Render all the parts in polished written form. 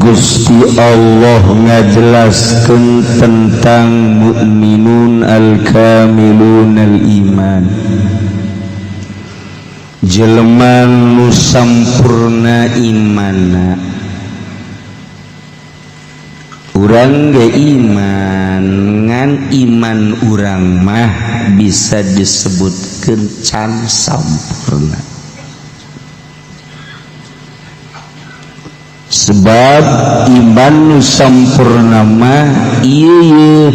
Gusti Allah ngajelaskeun tentang mukminun al-kamilun al-iman, jelema nu sampurna imanna. Urang ge iman, ngan iman urang mah bisa disebutkeun can sampurna, sebab iman nu sampurna mah ieu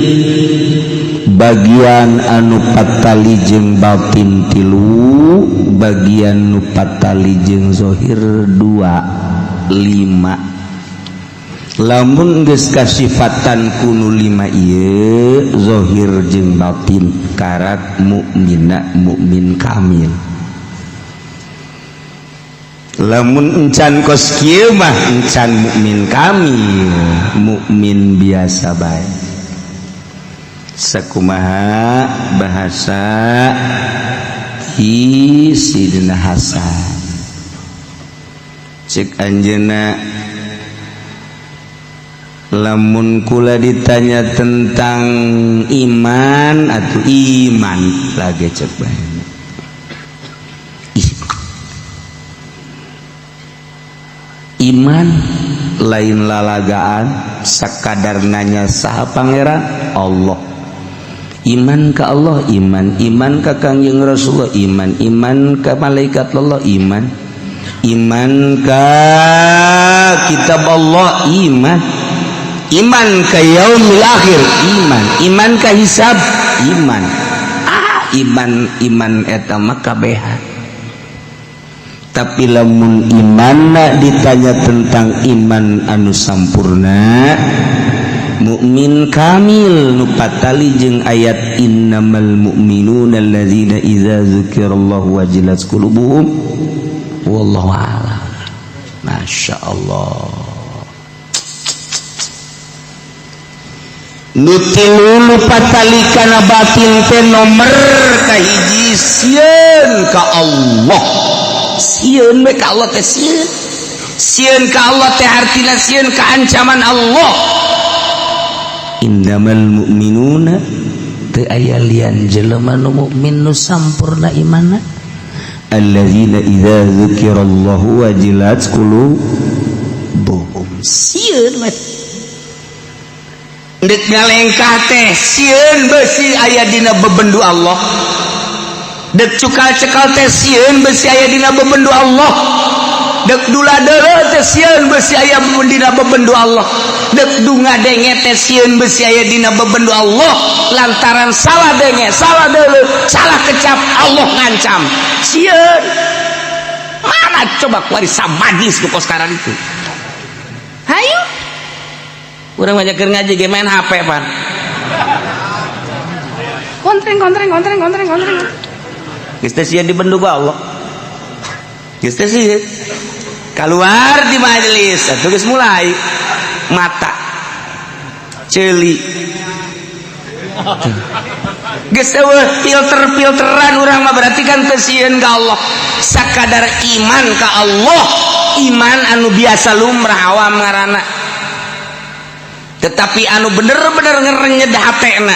bagian anu patali jeung batin tilu, bagian nu patali jeung zohir dua, lima. Lamun geus kasifatan kunu lima ieu, zohir jeung batin, karak mukmina, mukmin kamil. Lamun encan kos kieu mah encan mukmin kamil, mukmin biasa bae. Sakumaha bahasa ti Sidina Hasan, cek anjeunna, lamun kula ditanya tentang iman atau iman lagi, cek bae. Ih. Iman lain lalagaan sakadar nanya saha Pangeran Allah, iman ka Allah, iman, iman ka Kangjeng Rasulullah, iman, iman ka malaikat Allah, iman, iman ka kitab Allah, iman, iman ka yaumil akhir, iman, iman ka hisab, iman. Ah, iman, iman eta mah kabehan. Tapi lamun iman ditanya tentang iman anu sampurna, mukmin kamil nu patali jeung ayat innamal mu'minuna alladzina idza dzukirallahu wajilat qulubuhum, wallahu a'lam. Masya Allah. Nu tilu nu patali kana batin teh nomor kahiji sieun ka Allah. Sieun we ka Allah teh, sieun, sieun ka Allah teh artina sieun ka ancaman Allah. Innamal mu'minuna, teu aya lian jelema nu mukmin nu sampurna imanna, alladzina idza dzukirallahu wajilat qulubuhum. Sieun we deuk ngalengkah teh sieun besi aya dina bebendu Allah, dek cukal cekal teh sieun besi aya dina bebendu Allah, dek dula deuleu teh sieun besi aya dina bebendu Allah, dek dunga denge teh sieun besi aya dina bebendu Allah, lantaran salah denge, salah deuleu, salah kecap, Allah ngancam. Sieun. Mana coba kuari samajlis nu kos sekarang itu? Hayu urang banyak keur ngaji ge main HP pan. Kontreng, kontreng, kontreng, kontreng, kontreng. Geus teh sieun dibendu ku Allah. Geus teh sieun. Keluar di majelis atuh geus mulai mata ceuli. Geus eueuh filter-filteran urang mah, berarti kan teu sieun ka Allah. Sakadar iman ka Allah, iman anu biasa lumrah awam ngaranna. Tetapi anu bener-bener ngerenyed hatena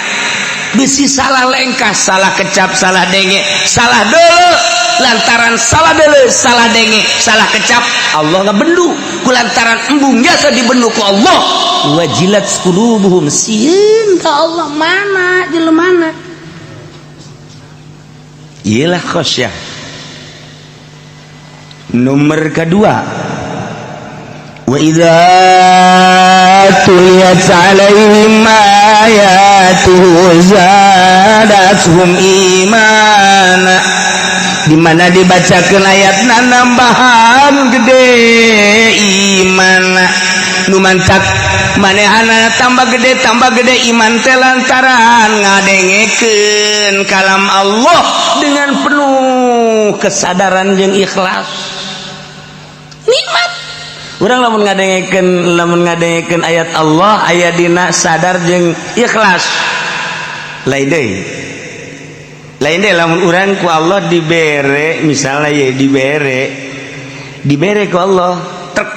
bisi salah lengkah, salah kecap, salah denge, salah deuleu, lantaran salah deuleu, salah denge, salah kecap, Allah ngabendu ku lantaran embung jasa dibendu ku Allah, wajilat qulubuhum, sieun ka Allah. Mana jelemana? Iyalah khasyah. Nomor kedua, wa idza tuliyat alaihim ayatuhu zadatuhum imana, di mana dibacakeun ayatna nambahan gede iman. Nu mantak manehana tambah gede iman teh lantaran ngadengekeun kalam Allah dengan penuh kesadaran jeung ikhlas. Nikmat urang lamun ngadengekeun ayat Allah aya dina sadar jeung ikhlas. Lain deui, lain deui lamun urang ku Allah dibere, misalnya ya, dibere ku Allah truk.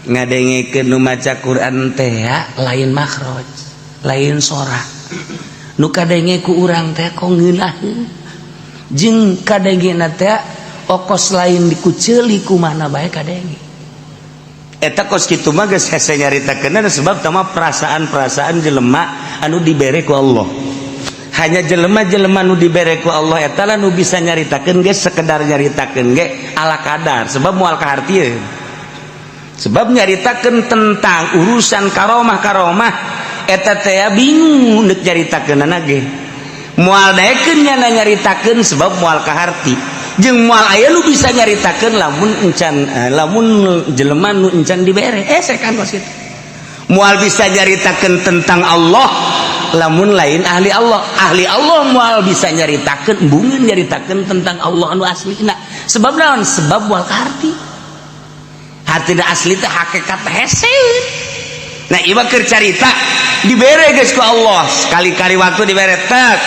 Ngadengekeun nu maca Quran teh lain makhraj, lain sora. Nu kadenge ku urang teh kok ngeunaheun. Jeung kadengena teh okos lain dikuceuli ku mana bae kadenge. Eta kos kitu mah geus hese nyaritakeun, sebab tama perasaan-perasaan jelema anu dibere ku Allah. Hanya jelema-jelema nu dibere ku Allah eta lah nu bisa nyaritakeun ge, sekedar nyaritakeun ge ala kadar, sebab moal kahartieun. Sebab nyaritakeun tentang urusan karomah-karomah eta teh bingung deuk nyaritakeunana ge. Moal daekeun nyana nyaritakeun, sebab moal kaharti. Jeung moal aya nu bisa nyaritakeun lamun encan lamun jelema nu encan dibere. Kan kos kitu. Moal bisa nyaritakeun tentang Allah lamun lain ahli Allah. Ahli Allah moal bisa nyaritakeun, embungeun nyaritakeun tentang Allah anu aslina. Sebab naon? Sebab moal kaharti. Hartina asli teh hakikat hese. Nah, ieu keur carita dibere geus ku Allah. Sekali-kali waktu dibere tek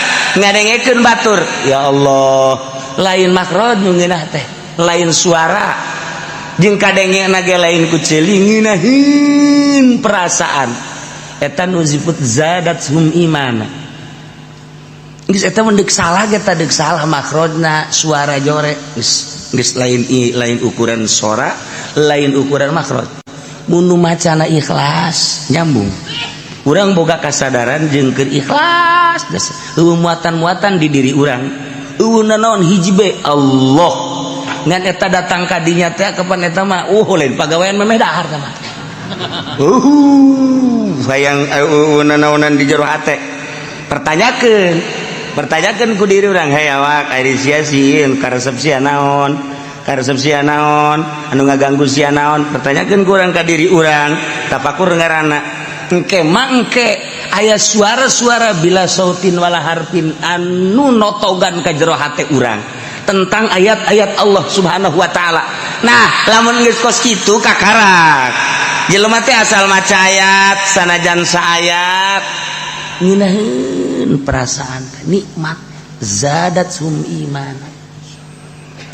ngadengekeun batur. Ya Allah, lain makhraj nu ngeunah teh, lain suara. Jeung kadengena ge lain ku ceuli, ngeunaheun perasaan. Eta nu disebut zadathum imana. Geus eta mah deuk salah ge deuk salah makhrajna, suara jore geus geus lain lain ukuran sora, lain ukuran makhraj. Mun nu macana ikhlas nyambung. Urang boga kasadaran jeung keur ikhlas geus eueuh muatan-muatan di diri urang. Eueuh naon hiji be Allah. Ngan eta datang ka dinya teh kapan eta mah lain pagawean memeh dahar tah mah. Hayang nanaonan di jero hate. Pertanyakeun, pertanyakeun ku diri urang, hey awak ari sia sieun karesep sia naon? Karesep sia naon? Anu ngaganggu sia naon? Pertanyakeun ku urang ka diri urang, tafakur ngaranna. Engke mah engke aya suara-suara bila sautin wala harfin anu notogan ka jero hate urang tentang ayat-ayat Allah Subhanahu wa taala. Nah, lamun geus kos kitu kakarak. Jelema teh asal maca ayat sanajan saayat ngeunaheun perasaan teh nikmat, zadathum iman.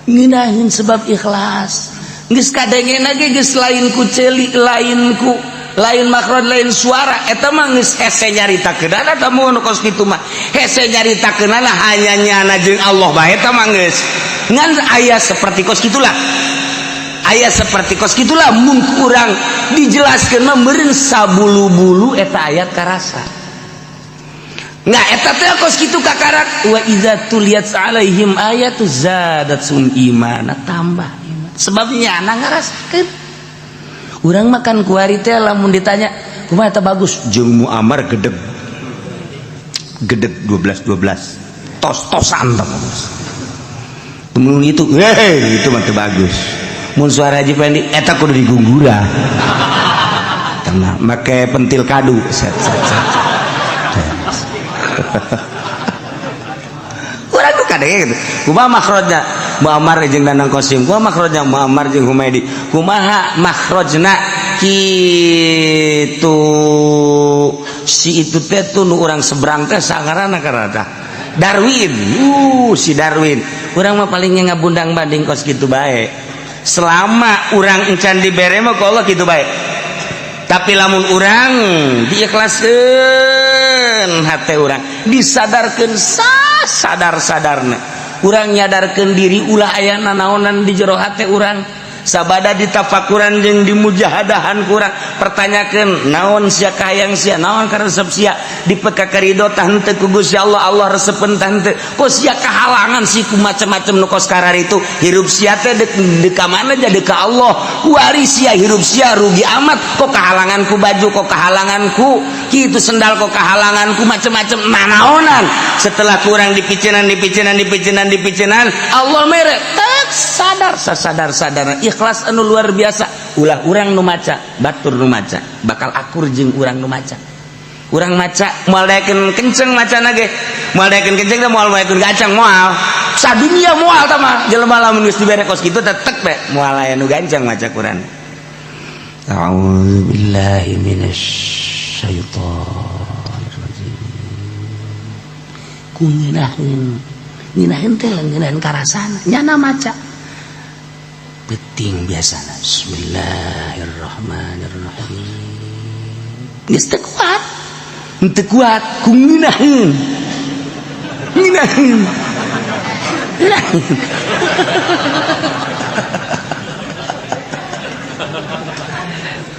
Ngeunaheun sebab ikhlas. Geus kadengena ge geus lain ku ceuli, lain ku lain makhraj, lain suara, eta mah geus hese nyaritakeunana. Eta mun kos kitu mah hese nyaritakeunana, hanya nyana jeung Allah bae eta mah geus. Ngan aya seperti kos kitulah, aya seperti kos kitulah mun kurang dijelaskeun mah meureun sabulu-bulu eta ayat karasa. Nah, eta teh kos kitu kakarak wa idza tuliyat alaihim ayatu zadatsum imana, tambah iman. Sebab nyana ngarasakeun. Urang makan kuari teh lamun ditanya kumaha eta bagus jeung Muammar gedeg. Gedeg 12 12. Tos-tosan tah bagus. Mun itu, hei itu mah teu bagus. Mun suara Haji Pendi eta kudu diguggura. Tenang, make pentil kadu set set set. Urang tuh kadenge gitu. Kumaha makhrajna Muammar jeung Danang Qasim? Kumaha makhrajna Muammar jeung Humaidi? Kumaha makhrajna kitu si itu teh tuh nu urang seberang teh sangarana karena Darwin. Si Darwin. Urang mah palingnya ngabundang banding kos kitu bae. Selama urang encan dibere mah ku Allah kitu bae. Tapi lamun urang diikhlaskeun hate urang, disadarkeun sadar-sadarna. Urang nyadarkeun diri ulah aya nanaonan di jero hate urang. Sabada ditafakuran jeung dimujahadahan kurang pertanyakeun naon sia kahayang sia, naon karesep sia, dipeka karido tah henteu ku Gusti Allah, Allah resepeun tah henteu, kok sia kahalangan sih ku macam-macam nu kos kararitu. Hirup sia teh deuk deuk ka mana jadi ka Allah wari sia, hirup sia rugi amat kok kahalangan ku baju, kok kahalangan ku kitu sendal, kok kahalangan ku macam-macam nanaonan. Setelah kurang dipicinan dipicinan dipicinan dipicinan, Allah mere tak sadar sadar sadar ikhlas anu luar biasa. Ulah urang nu maca, batur nu maca bakal akur jeung urang nu maca. Urang maca moal daekeun kenceng macana ge, moal daekeun kenceng teh, moal daekeun gancang, moal sadunia moal tah mah. Jelema lamun geus dibere kos kitu tetep be moal aya nu gancang maca Quran. A'udzubillahi minasyaitonir rajim. Ku ngeunaheun, ngeunaheun teh ngeunaheun karasana nyana maca. Penting biasana. Bismillahirrahmanirrahim. Geus teu kuat. Teu kuat ku ngeunaheun. Ngeunaheun.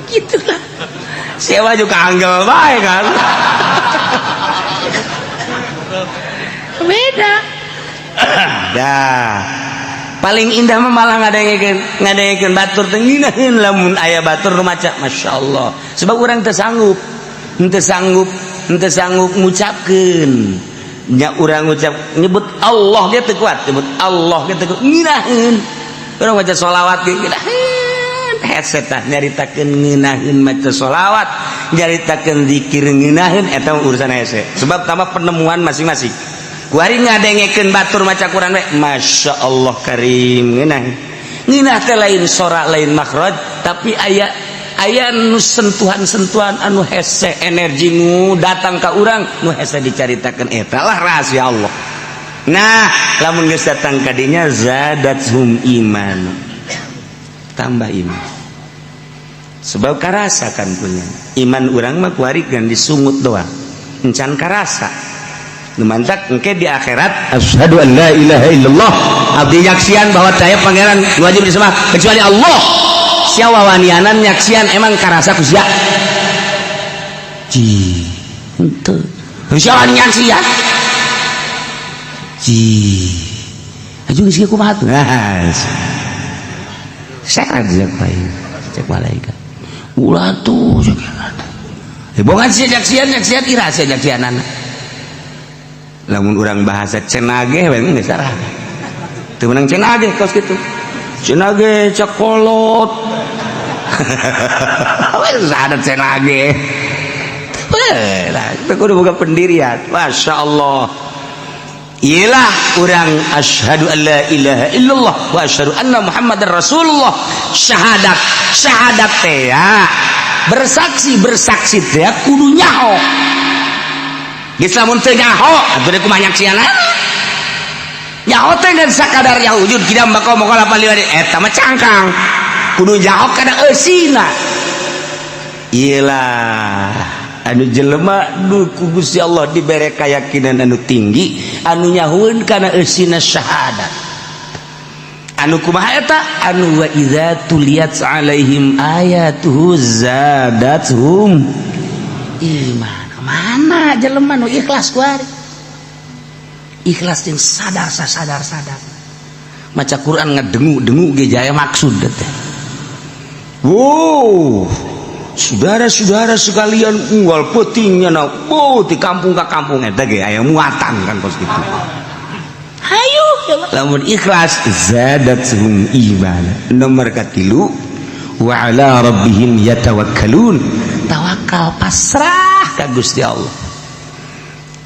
Gitu lah. Siapa juga anggel bae kan. Beda. Dah. Paling indah mah malah ngadengekeun batur teh ngeunaheun lamun aya batur nu maca masyaallah. Sebab urang teu sanggup, henteu sanggup, henteu sanggup ngucapkeun. Nya urang ngucap nyebut Allah ge teu kuat, nyebut Allah ge teu kuat ngeunaheun. Urang maca sholawat ge ngeunaheun. Hese tah nyaritakeun ngeunaheun maca sholawat, nyaritakeun zikir ngeunaheun eta urusan hese. Sebab tambah penemuan masing-masing. Kuari ngadengekeun batur maca Quran we, Masya Allah karim ngeunah. Ngeunah teh lain sora lain makhraj, tapi aya aya nu sentuhan-sentuhan anu hese energi nu datang ka urang nu hese dicaritakeun eta lah rahasia Allah. Nah, lamun geus datang ka dinya zadathum iman. Tambah iman. Sebab karasa kan punya. Iman urang mah kuari gan disungut doang. Encan karasa. Mantak engke di akhirat asyhadu an la ilaha illallah abdi nyaksian bahwa saya pangeran wajib disembah kecuali Allah. Sia wawanianan nyaksian emang karasa ku sia. Ji henteu. Sia wani nyaksian. Ji. Aju geus kumaha tuh. Nah. Syarat cek bae. Cek malaikat. Ulah tuh cek. Bongan sia nyaksian nyaksian ira sia nyaksianana. Lamun urang bahasa cenage we geus sarah. Teu meunang cenage kos kitu. Cenage cakolot. Wes ada cenage. Weh, lah teu kudu boga pendirian. Masya Allah. Iyalah urang asyhadu an la ilaha illallah wa asyhadu anna Muhammadar Rasulullah. Syahadat, syahadat teh ya. Bersaksi, bersaksi teh kudu nyaho. Geus lamun teu nyaho atuh deui kumaha nyaksianana. Nyaho teh ngan sakadar ya wujud kidam bako moko lapan lima eta mah cangkang. Kudu nyaho kana eusina. Iyalah anu jelema nu ku Gusti Allah dibere keyakinan anu tinggi anu nyahueun kana eusina syahadat. Anu kumaha eta anu wa idza tuliyat alaihim ayatuhu zadathum iman. Mana jelema nu ikhlas kuari ikhlas jeung sadar sadar sadar maca Quran ngedengu-dengu ge jaya maksud teh. Wow, saudara-saudara sekalian unggal peutingnya na oh di kampung ka kampung eta ge aya muatan kan kos kitu. Hayu lamun ikhlas zadathum iman. Nomor katilu wa ala rabbihim yatawakkalun. Tawakal pasrah ka Gusti Allah.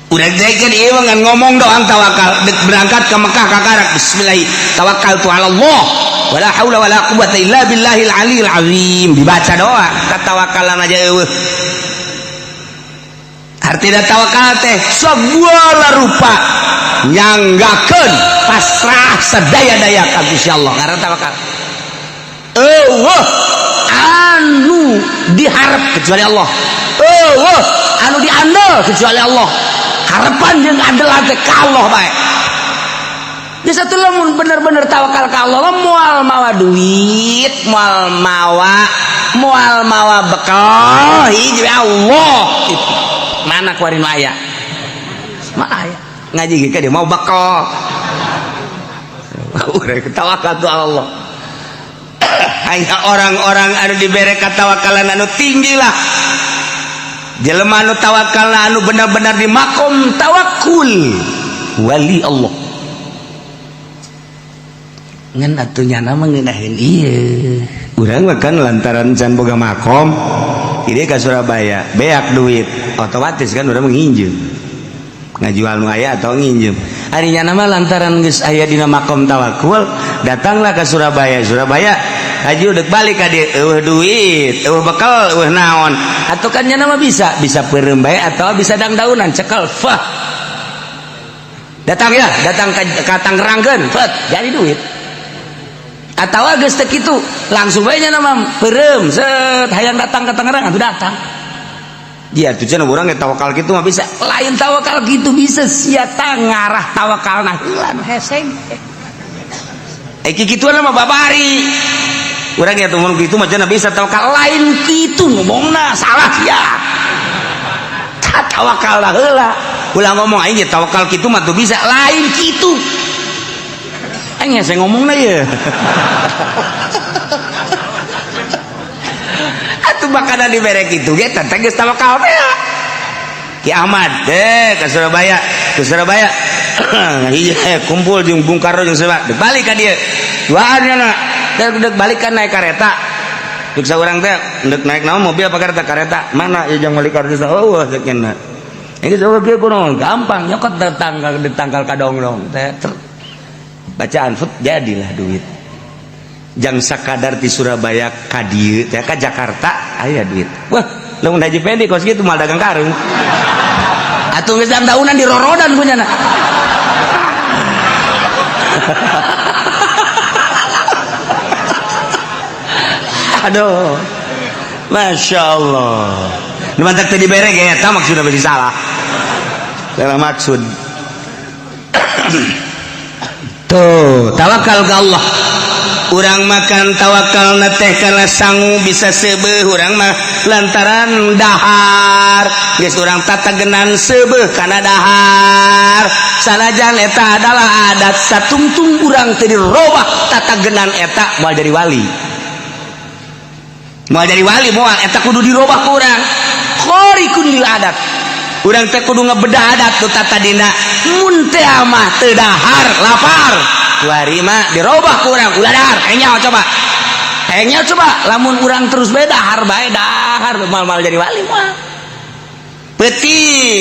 Udah dekeun ieu ngan ngomong doang tawakal berangkat ke Mekah ka karak bismillah tawakkaltu ala Allah wala haula wala quwata illa billahil aliyil azim dibaca doa katawakalan aja eueuh. Artina tawakal teh segala rupa nyanggakeun pasrah sadaya-daya ka Gusti Allah karena tawakal. Eueuh anu diharap kecuali Allah. Eueuh anu diandel kecuali Allah. Harapan jeung andelan teh ka Allah bae. Geus atuh lamun bener-bener tawakal ka Allah moal mawa duit, moal mawa bekal hiji Allah. Itu. Mana kuari nu aya? Mana aya? Ngaji ge dia mau bekal. Urang tawakal tu Allah. Hanya orang-orang anu dibere katawakalan anu tinggi lah. Jelema anu tawakal anu benar-benar di makom tawakul wali Allah. Ngan atuh nyana mah ngeunaheun ieu. Urang mah kan lantaran can boga makom, ieu ka Surabaya, beak duit, otomatis kan urang nginjem. Ngajual nu aya atau nginjem. Ari nyana mah lantaran geus aya dina makom tawakul, datanglah ke Surabaya. Surabaya haji udah balik ka dieu, eueuh duit, eueuh bekal, eueuh naon. Atuh kan nyana mah bisa, bisa peureum bae atau bisa dangdaunan cekel. Fah. Datang ya, datang ka Tangerangkeun, fet, jadi duit. Atawa geus teu kitu, langsung bae nya mah peureum set hayang datang ke Tangerang atuh datang. Dia tuh cenah urang ge tawakal kitu mah bisa. Lain tawakal kitu bisa sia ngarah tawakalna heula nu hese. Eh kikituan mah babari. Urang ya tuh kitu mah cenah bisa tawakal, lain kitu ngomongna salah sia. Tawakal lah heula. Ulah ngomong aing ge tawakal kitu mah tuh bisa, lain kitu. Aing hese ngomongna ye. Atuh bakana dibere kitu ge teh geus tawakal teh. Ki Ahmad deh ke Surabaya, ke Surabaya. Hiji kumpul jeung Bung Karno jeung siapa? Dek balik ka dieu. Duaan nya dek balik kan naik kareta. Dek saurang teh dek naik naon mobil apa kareta? Kareta. Mana ieu jang balik kareta? Oh, cek nya. Ini coba kieu kunaon? Gampang nyokot datang di tangkal kadonglong teh. Bacaan fut jadilah duit. Jang sakadar di Surabaya ka dieu teh ka Jakarta aya duit. Wah, lamun Haji Pendi kos kitu mal dagang karung. Atuh geus daunan dirorodan punyana. Aduh. Masya Allah. Nu mantak teu dibere ge eta maksudna bisi salah. Salah maksud. Tuh, tawakal ka Allah. Urang makan tawakal na teh kana sangu bisa seubeuh urang mah lantaran dahar. Geus urang tatagenan seubeuh kana dahar. Sanajan eta adalah adat satungtung urang teu dirobah tatagenan eta moal jadi wali. Moal jadi wali moal eta kudu dirobah ku urang. Khariqun lil adat. Urang teh kudu ngebedah adat nu tatadina. Mun teh mah teu dahar lapar. Kuari mah dirobah ku urang ulah dahar. Hayang coba. Hayang coba lamun urang terus bae dahar bae dahar mal-mal jadi wali moal. Peuting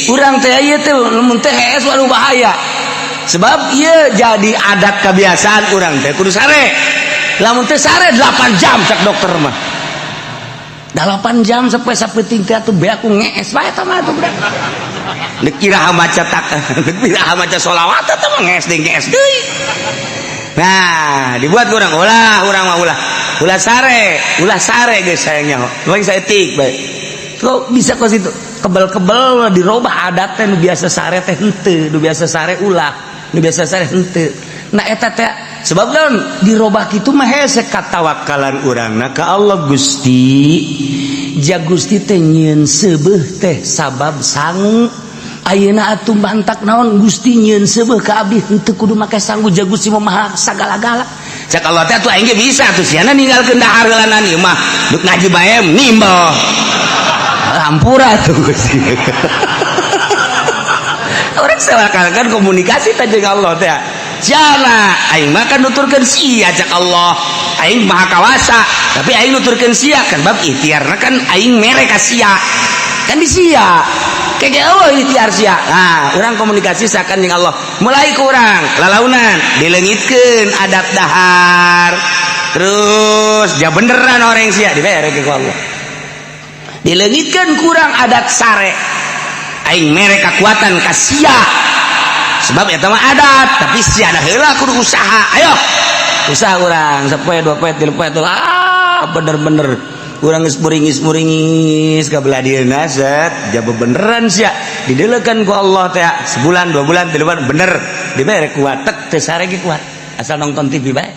urang teh ieu teh lamun teh hees waduh bahaya. Sebab ieu jadi adat kebiasaan urang teh kudu sare. Lamun teh sare 8 jam cak dokter mah. 8 jam sampai sapeuting teh atuh beak ku ngees bae eta mah atuh budak. Deuk iraha maca tak, deuk iraha maca sholawat eta mah ngees deui ngees deui. Nah, dibuat urang ulah urang mah ulah. Ulah sare geus hayang nyaho. Bagi saeutik bae. Kok bisa kos itu? Kebel-kebel dirobah adat teh nu biasa sare teh henteu, nu biasa sare ulah, nu biasa sare henteu. Nah eta teh sebab naon dirobah kitu mah hese katawakalan urangna ka Allah Gusti. Ja Gusti teh nyieun seubeuh teh sabab sangu. Ayeuna atuh mantak naon Gusti nyieun seubeuh ka abdi henteu kudu make sangu ja Gusti mah maha sagala-gala. Cak Allah teh atuh aing ge bisa atuh siana ninggalkeun dahar heulanan ieu mah. Duk ngaji bae nimbel. Hampura tuh Gusti. Orang kan komunikasi teh jeung Allah teh. Jana aing mah kan nuturkeun sia cak Allah. Aing maha kawasa, tapi aing nuturkeun sia kan bab ikhtiarna kan aing mere ka sia. Kan di sia. Kege eueuh ikhtiar sia. Nah, urang komunikasi sakan jeung Allah. Mulai kurang lalaunan dileungitkeun adab dahar. Terus ja beneran orang sia dibere ku Allah. Dileungitkeun kurang adat sare. Aing mere kekuatan ka sia. Sebab eta mah adat, tapi sia da heula kudu usaha. Ayo. Usaha urang sapoe dua poe tilu poe ah bener-bener urang geus muringis-muringis ka belah dieuna set ja bebeneran sia dideulekeun ku Allah teh sebulan dua bulan tilu bulan bener dibere kuat tek teu sare ge kuat asal nonton TV bae.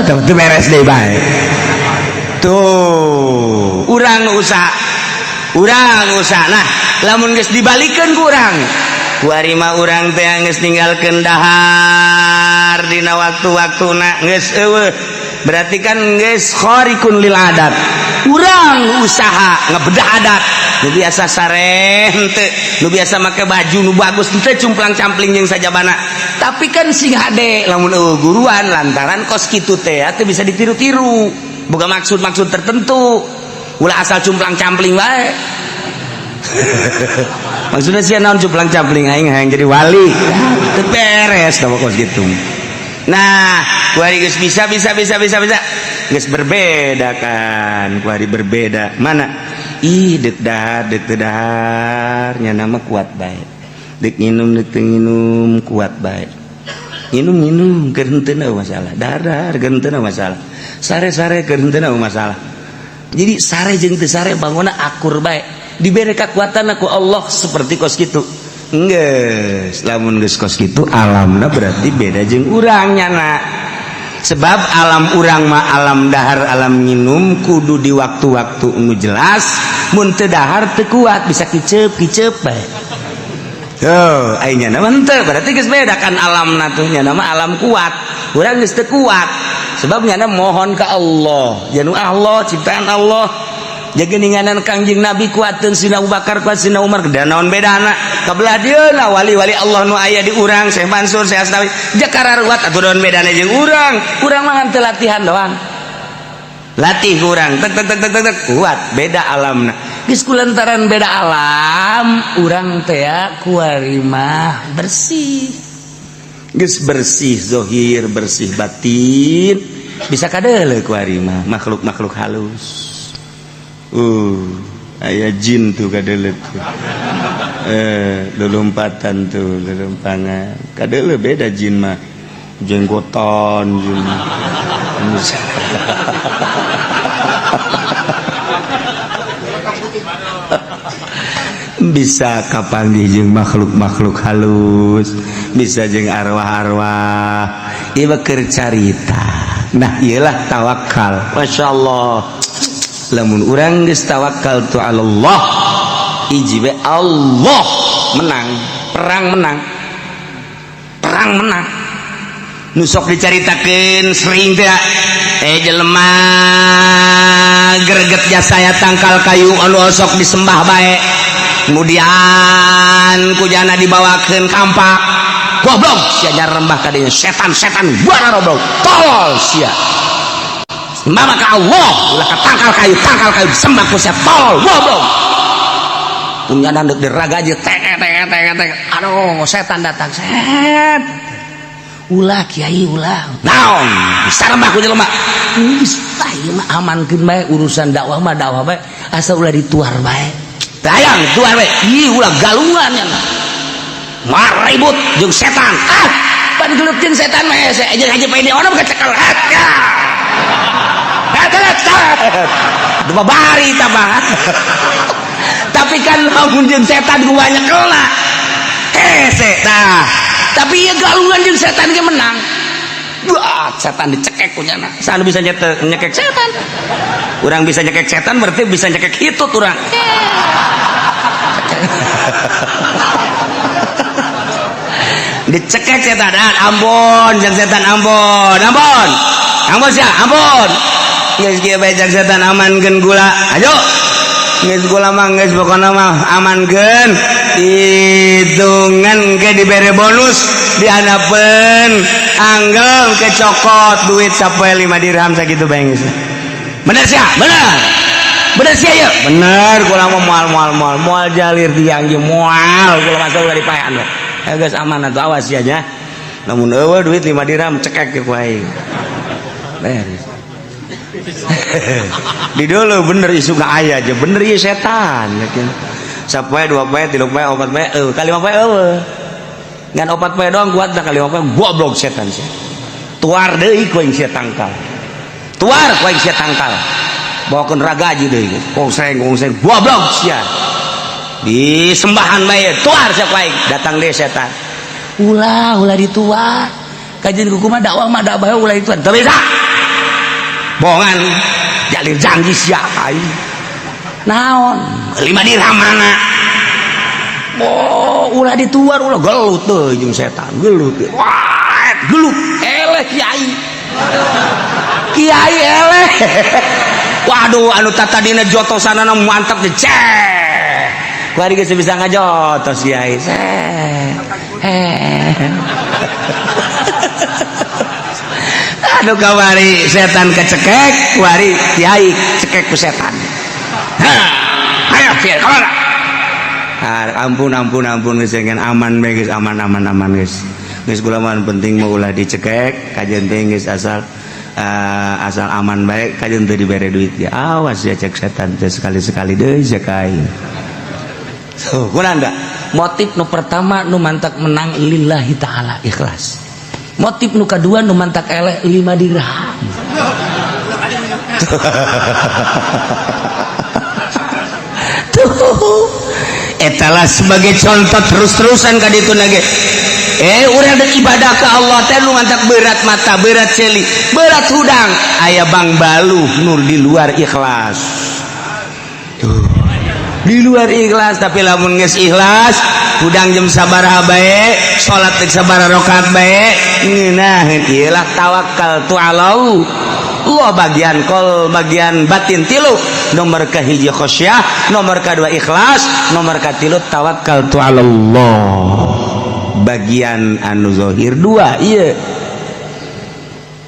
Tuh beres deui bae. Tuh, urang usaha. Urang usaha. Nah, lamun geus dibalikeun ku urang. Kuari mah urang teh geus ninggalkeun dahar dina waktu-waktuna geus eueuh. Berarti kan geus khariqun lil adat. Urang usaha ngebedah adat. Nu biasa sare henteu, nu biasa make baju nu bagus henteu cumplang-campling jeung sajabana. Tapi kan sing hade lamun eueuh guruan lantaran kos kitu teh teu bisa ditiru-tiru. Boga maksud-maksud tertentu. Ulah asal cumplang-campling bae. Maksudnya sia naon cumplang-campling aing hayang jadi wali. Teu beres tah kos kitu. Nah, kuari geus bisa bisa bisa bisa bisa. Geus berbeda kan, kuari berbeda. Mana? Ih, deuk dahar, deuk teu dahar, nya nama kuat bae. Dek nginum, dek teu nginum, kuat bae. Nginum nginum keur henteu masalah, dahar keur henteu masalah, sare sare keur henteu masalah. Jadi sare jeung teu sare bangunna akur bae, dibere kekuatan ku Allah seperti kos kitu. Geus, lamun geus kos kitu alamna berarti beda jeung urang nyana. Sebab alam urang mah alam dahar, alam minum kudu di waktu-waktu nu jelas. Mun teu dahar teu kuat, bisa kicep kicep bae. Tuh, aing nyana mah henteu, berarti geus beda kan alamna tuh. Nyana mah alam kuat, urang geus teu kuat. Sebab nyana mohon ka Allah, janu Allah, ciptaan Allah. Jageninganan Kangjeng Nabi kuateun, Sina Abu Bakar kuat, Sina Umar, dan naon bedana kabelah dieuna wali-wali Allah nu aya di urang, Syekh Mansur, Syekh Asnawi, jakara ruwat atuh, naon bedana jeung urang? Urang mah teu latihan doang, latih urang tek tek tek tek tek, kuat. Beda alamna. Geus kulantaran beda alam, urang teh kuari mah bersih, geus bersih zohir, bersih batin, bisa kadeuleu kuari mah makhluk-makhluk halus. Aya jin tuh kadeuleu tuh. Lulumpatan tuh, lulumpangan. Kadeuleu beda jin mah. Jenggotan jin. Bisa kapanggih jeung makhluk-makhluk halus, bisa jeung arwah-arwah. Ieu keur carita. Nah, ieulah tawakal. Masya Allah. Lamun urang geus tawakal tu Allah, hiji we Allah menang, perang menang, perang menang. Nu sok dicaritakeun sering teh, jelema greget jasa ya tangkal kayu anu osok disembah bae, kemudian kujana dibawakeun kampak, goblok sia, rembah kadinya, setan setan buana, goblok tolol sia. Sembah ka Allah, ulah ka tangkal kayu, tangkal kayu disembah ku sia, tolol goblok. Punya dek diraga aja tek tek tek tek, aduh, setan datang, set, ulah kiai, ulah naon sarembah ku jelema. Geus ieu mah amankeun bae urusan dakwah mah, dakwah bae, asal ulah dituar bae. Hayang tuar bae, ih, ulah galungan nya maribut jeung setan. Ah, pan gelut jeung setan mah hese, jeung haji pede ono kecekel ya. Dua bari tambah. Tapi kan lamun jeung setan ku banyak kena hese tah. Tapi ieu galungan jeung setan ge menang. Wah, setan dicekek ku nyana. Sana bisa nyekek setan. Urang bisa nyekek setan berarti bisa nyekek hitut urang. Dicekek setan, ampun jeung setan, ampun, ampun. Ampun sia, ampun. Geus kieu bae jeung setan, amankeun gula. Ayo. Geus gula mah geus pokona mah amankeun. Hitungan ke dibere bonus dihanapeun anggel kecokot duit sampai 5 dirham sakitu bae geus. Bener sia? Bener. Bener sia ya? Bener, kula mah moal moal moal moal jalir tiang ge moal kula masuk ulah dipaean. Geus aman atuh, awas sia nya. Lamun eueuh duit 5 dirham cekek ku aing. Beres. Di dulu bener isu ka aya aja bener ieu setan yakin. Sapoe 2 poe 3 poe 4 poe eueuh ka 5 poe eueuh. Ngan 4 poe doang kuat dah, ka 5 poe goblok setan sia. Tuar deui ku aing sia tangkal. Tuar ku aing sia tangkal. Bawakeun ragaji deui. Kongseng kongseng goblok sia. Disembahan bae tuar sia ku aing, datang deui setan. Ulah ulah dituar. Kajian kumaha dakwah mah dakwah ulah dituar. Teu bisa. Bohongan jalir janji sia aing. Naon? 5 dirham mana? Oh, ulah dituar, ulah gelut teuh jeung setan, gelut. Wah, gelut. Eleh kiai. Kiai eleh. Waduh, anu tatadina jotosanana mantap deh. Cek. Kuari geus bisa ngajotos kiai. Aduh, kawari setan kecekek, kuari kiai cekek ku setan. Ayo kiai, kemana? Ampun ampun ampun geus aman bae geus, aman aman aman geus. Geus kula mah penting mah ulah dicekek, kajian teh geus asal asal aman bae, kajian teu dibere duit ya. Awas ya cek setan teh sekali-sekali deui cek aing. So, kunaon da? Motif nu pertama nu mantak menang lillahi ta'ala, ikhlas. Motif nu kedua nu mantak eleh, 5 dirham. Tuh, etalah sebagai contoh terus-terusan ka ditu lagi. Urang dek ibadah ke Allah teh nu mantak berat mata, berat ceuli, berat hudang, aya bang baluh nur di luar ikhlas. Tuh, di luar ikhlas. Tapi lamun geus ikhlas, hudang jam sabaraha bae, salat teh sabaraha rakaat bae, ngeunaheun. Ieu lah tawakal tu alau Allah. Bagian kol, bagian batin tilu: nomor kahiji khasyah, nomor kedua ikhlas, nomor katilu tawakal tu Allah. Bagian anu zahir dua iya,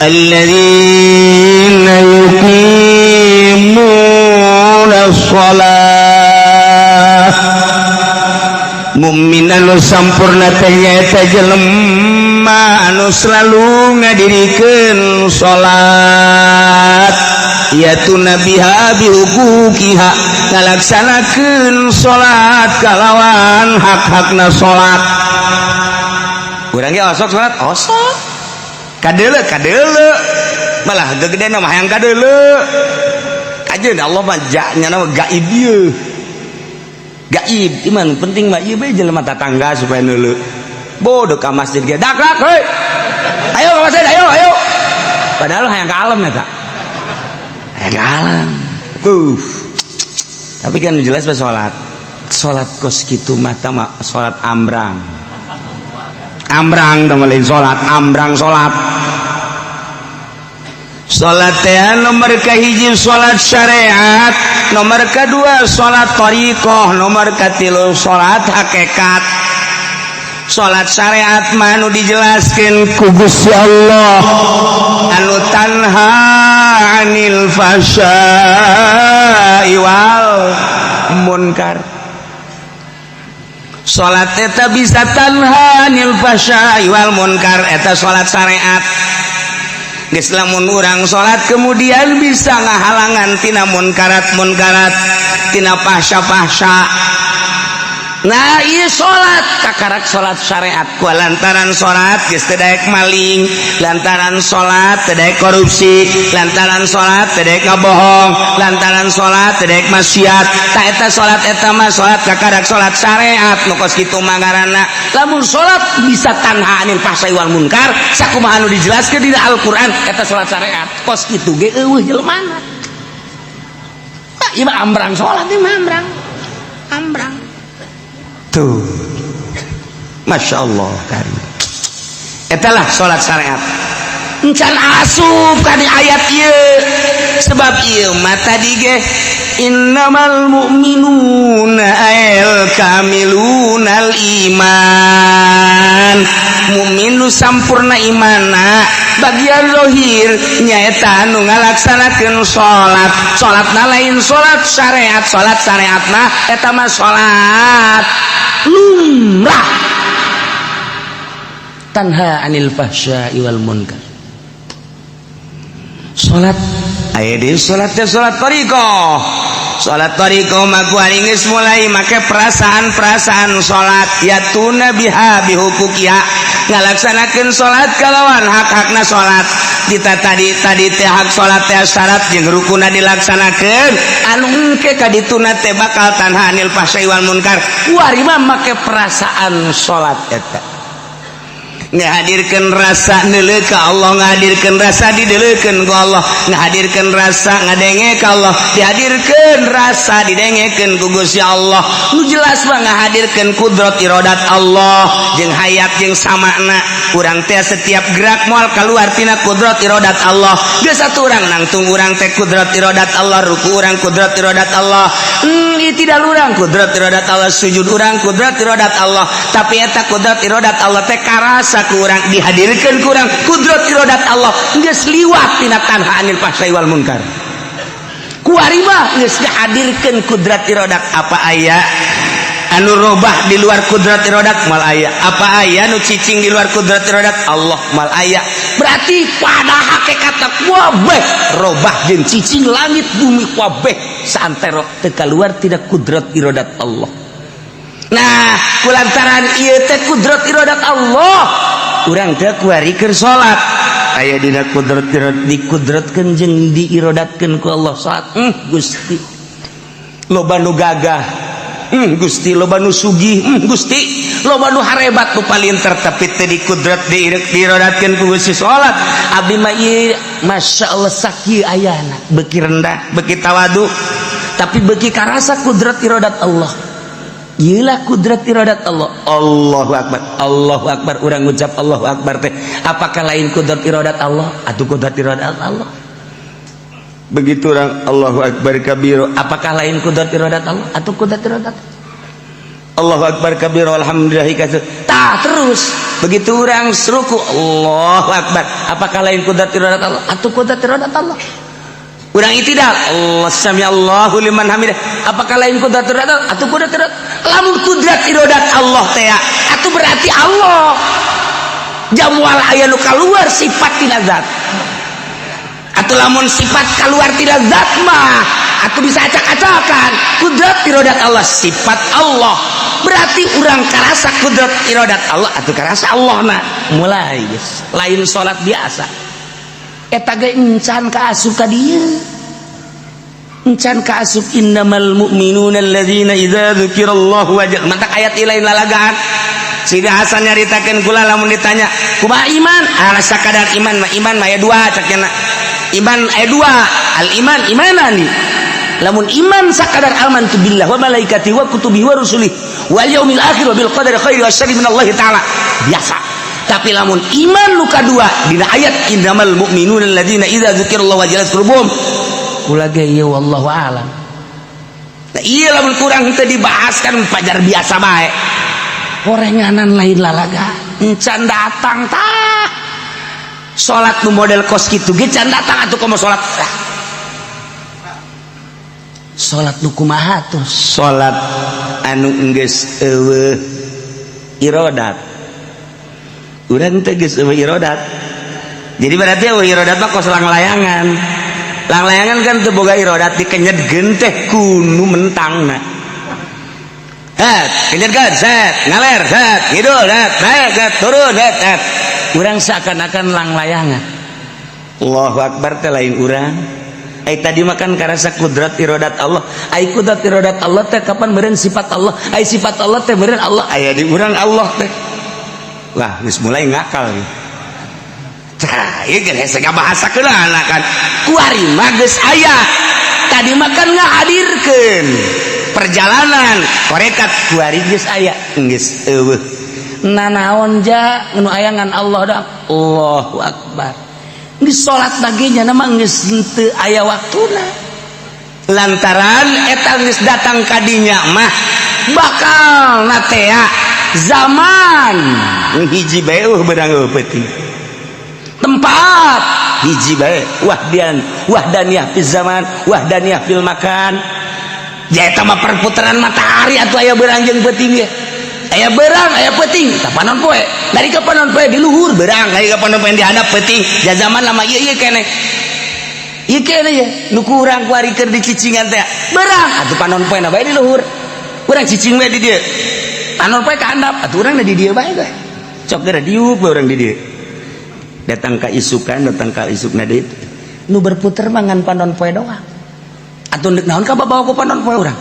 alladzina yuqimuna shalah. Mukmin anu sampurna teh nyaeta jelema anu selalu ngadirikeun salat, yatuna biha bihuquqiha, ngalaksanakeun salat kalawan hak-hakna salat. Urang ge osok salat, osok kadeuleu kadeuleu, malah gegedena mah hayang kadeuleu. Kajeun Allah mah nya mah gaib ieu, gaib iman. Penting mah ieu bae jelema tatangga supaya neuleu. Bodoh ka masjid ge dak dak, heuy, ayo ke masjid, ayo ayo, padahal hayang ka alam eta, hayang ka alam tuh. Tapi kan jelas pas salat, salat kos kitu mata mah salat ambrang ambrang dong, lain salat ambrang. Salat, salat teh nomor kahiji salat syariat, nomor kedua salat thariqah, nomor katilu salat hakikat. Salat syariat mah anu dijelaskeun ku Gusti Allah, anu tanha anil fahsya'i wal munkar. Salat eta bisa tanha anil fahsya'i wal munkar, eta salat syariat. Geus lamun urang salat kemudian bisa ngahalangan tina munkarat munkarat, tina fahsya-fahsya. Nah, iya, salat kakarak salat syariat ku lantaran salat geus teu daek maling, lantaran salat teu daek korupsi, lantaran salat teu daek ngabohong, lantaran salat teu daek maksiat. Tah, eta salat, eta mah salat kakarak salat syariat. Nu kos kitu mah ngaranna lamun salat bisa tanha anil fahsai wal munkar sakumaha anu dijelaskeun dina Al-Qur'an, eta salat syariat. Kos kitu ge euweuh jelemana. Ah, ieu mah ambrang salat, ieu mah ambrang ambrang tuh. Masya Allah karim. Etalah salat syariat. Encan asup ka di ayat ieu, sebab ieu mah tadi ge innamal mu'minuna al kamilunal iman. Mukmin nu sampurna imana bagian zahir nyaeta anu ngalaksanakeun salat. Salatna lain salat syariat, salat syariatna eta mah salat lumrah, tanha anil fahsya'i wal munkar. Salat aya deui, salat teh salat thariqah. Salat thariqah mah ku geus mulai make perasaan-perasaan salat, yatuna biha bihuquqiha, ngalaksanakeun salat kalawan hak-hakna salat. Kita tadi tadi teh hak salat teh syarat jeung rukuna dilaksanakeun, anu engke ka dituna teh bakal tanha anil fahsya'i wal munkar. Kuari mah make perasaan salat eta, ngahadirkan rasa neuleuh ka Allah, ngahadirkan rasa dideuleukeun ku Allah, ngahadirkan rasa ngadenge ka Allah, dihadirkeun rasa didengekeun ku Gusti Allah. Nu jelas mah ngahadirkeun kudrat iradat Allah jeung hayat jeung samakna. Urang teh setiap gerak moal keluar tina kudrat iradat Allah. Geus satu urang nangtung urang teh kudrat iradat Allah, ruku urang kudrat iradat Allah, tidak urang kudrat iradat Allah, sujud urang kudrat iradat Allah. Tapi eta kudrat iradat Allah teh karasa kurang, dihadirkan kurang kudrat iradat Allah, geus liwat tina tanha anil fahsai wal munkar. Kuari mah geus dihadirkeun kudrat iradat. Apa aya anu robah di luar kudrat iradat? Mal aya. Apa aya nu cicing di luar kudrat iradat Allah? Mal aya. Berarti pada hakikatna kabeh robah jeung cicing, langit bumi kabeh saantero teu kaluar tina kudrat iradat Allah. Nah, kulantaran ieu teh kudrat iradat Allah, urang teh kuari keur salat aya dina kudrat iradat, dikudratkeun jeung diirodatkeun ku Allah salat. Gusti, loba nu gagah, Gusti, loba nu sugih, Gusti, loba nu harebat, nu palinter, tapi teu dikudrat diirodatkeun ku Gusti salat. Abdi mah ieu, Masya Allah, sakieu ayana beuki rendah, beuki tawadu, tapi beuki karasa kudrat iradat Allah. Iyalah kudrat iradat Allah. Allahu Akbar, Allahu Akbar. Urang ngucap Allahu Akbar teh apakah lain kudrat iradat Allah atau kudrat iradat Allah? Begitu orang Allahu Akbar kabiro, apakah lain kudrat iradat Allah atau kudrat iradat? Allahu Akbar kabiro, alhamdulillah katsir. Tah, terus begitu orang ruku, Allahu Akbar, apakah lain kudrat iradat Allah atau kudrat iradat Allah? Urang itidal, Allah sami Allahu liman hamidah, apakah lain kudrat iradat Allah atau kudrat iradat? Lamun kudrat iradat Allah teh atau berarti Allah jamual aya nu keluar sifat tina zat, atau lamun sifat keluar tina zat mah atau bisa acak-acakan. Kudrat iradat Allah sifat Allah, berarti urang karasa kudrat iradat Allah atau karasa Allah. Nah, mulai guys, lain salat biasa eta ge encan ka asup ka dieu, encan ka asup. Innamal mu'minuna alladzina idza dzukirallahu wajal mantak ayat lain lalagaan. Sidi Hasan nyaritakeun kula, lamun ditanya kumaha iman, ala sakadar iman mah, iman mah aya dua, cak nya. Iman aya dua, al iman imanani. Lamun iman sakadar amantu billah wa malaikati wa kutubihi wa rusulihi wal yaumil akhir wa bil qadari khairi wa syarri minallahi ta'ala, biasa. Tapi lamun iman nu kadua dina ayat innamal mu'minuna alladzina idza dzukirallahu wajilat qulubuhum, kula ge ieu wallahu alam. Nah, iya, lamun kurang teu dibahas kan pajar biasa bae, horenganan lain lalaga. Encan datang tah salat nu model kos kitu ge can datang atuh. Komo salat, ah. Salat nu kumaha tuh? Salat anu geus eueuh irodat. Urang teh geus eueuh irodat, jadi berarti eueuh irodat mah kos langlayangan. Langlayangan kan teu boga irodat, dikenyetkeun teh kunu mentangna. Het, kenyetkeun, set, ngaler, set, ngidul, het, naik, set, turun, het, het. Urang seakan-akan langlayangan. Allahu Akbar teh lain urang. Ai tadi makan karasa kudrat irodat Allah. Ai kudrat irodat Allah teh kapan meureun sifat Allah? Ai sifat Allah teh meureun Allah aya di urang Allah teh. Wah, geus mulai ngakal. Tah, ieu geus hese ngabahasakeun kan. Kuari mah geus aya. Tadi makan ngahadirkeun perjalanan korekat, kuari geus aya, geus eueuh. Nanaon ja nu aya ngan Allah doang. Allahu Akbar. Geus salat baginya nama geus henteu aya waktuna. Lantaran eta geus datang kadinya mah bakal natea zaman hiji bae eueuh beunang eueuh peuting. Tempat hiji bae, wahdian wahdaniyah fil zaman, wahdaniyah fil makan. Ja eta mah perputaran matahari atuh, aya beurang jeung peuting ge. Aya beurang, aya peuting, tah panon poe. Dari ka panon poe di luhur beurang, dari ka panon poe di handap peuting. Ja zaman lama ieu ieu keneh. Ieu keneh ye, nu ku urang kuari keur dicicingan teh. Beurang atuh panon poe na bae di luhur. Urang cicing we di dieu. Panon poe ka handap, atuh urang di dieu bae ge. Cok geura diuk we urang di dieu. Datang ka isukan, datang ka isukna deui. Nu berputar mah ngan panon poe doang. Atuh deuk naon ka babawa ku panon poe urang?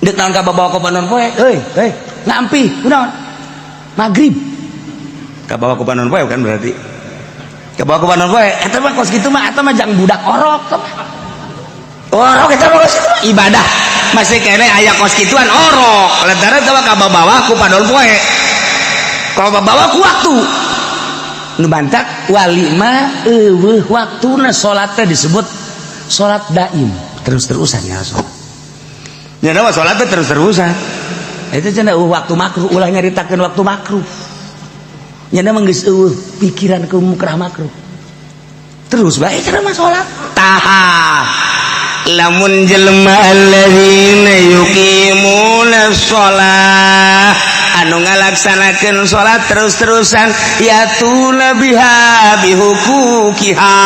Deuk naon ka babawa ku panon poe? Euy, euy, ngampi, kunaon? Maghrib. Kabawa ku panon poe kan berarti. Kabawa ku panon poe, eta mah kos kitu mah, eta mah jang budak orok. Orok eta mah kos kitu mah ibadah. Masih kene aya kos kituan orok. Lantaran eta mah kabawa ku panon poe. Kabawa ku waktu. Nu bantak wali mah eueuh waktuna, salat teh disebut salat daim, terus-terusan ya salat. Nya mah salat teh terus-terusan. Itu cenah eueuh waktu makruh, ulah nyaritakeun waktu makruh. Nya mah geus eueuh pikiran ke mukrah makruh. Terus bae cenah mah salat. Tah, lamun jelema alladzina yuqimuna shalah. Anu ngalaksanakeun salat terus-terusan, yatuna biha bihuquqiha,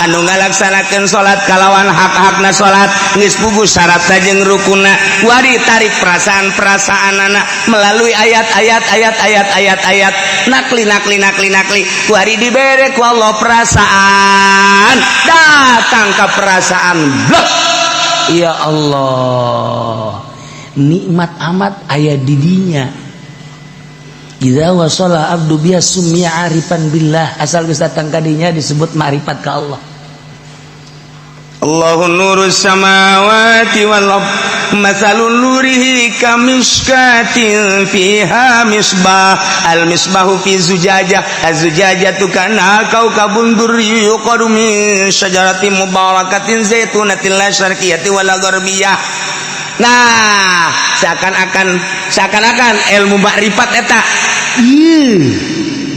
anu ngalaksanakeun salat kalawan hak-hakna salat, geus puguh syaratna jeung rukunna. Wari tarik perasaan-perasaan anak melalui ayat-ayat, ayat-ayat, ayat-ayat, nakli, nakli, nakli, nakli. Wari dibere ku Allah perasaan, datang ke perasaan blok, ya Allah, nikmat amat aya didinya. Idza wasala abdu biha summiya arifan billah, asal geus datang kadinya disebut ma'rifat ka Allah. Allahu nurus samawati wal ard, matsalun nurihi kamishkatin fiha misbah, al misbahu fi zujajah, az-zujajatu kana kaukabun durri yuqadu min syajaratin mubarakatin zaitunatin la syarqiyatin wala gharbiyah. Nah, seakan-akan ilmu makrifat eta ieu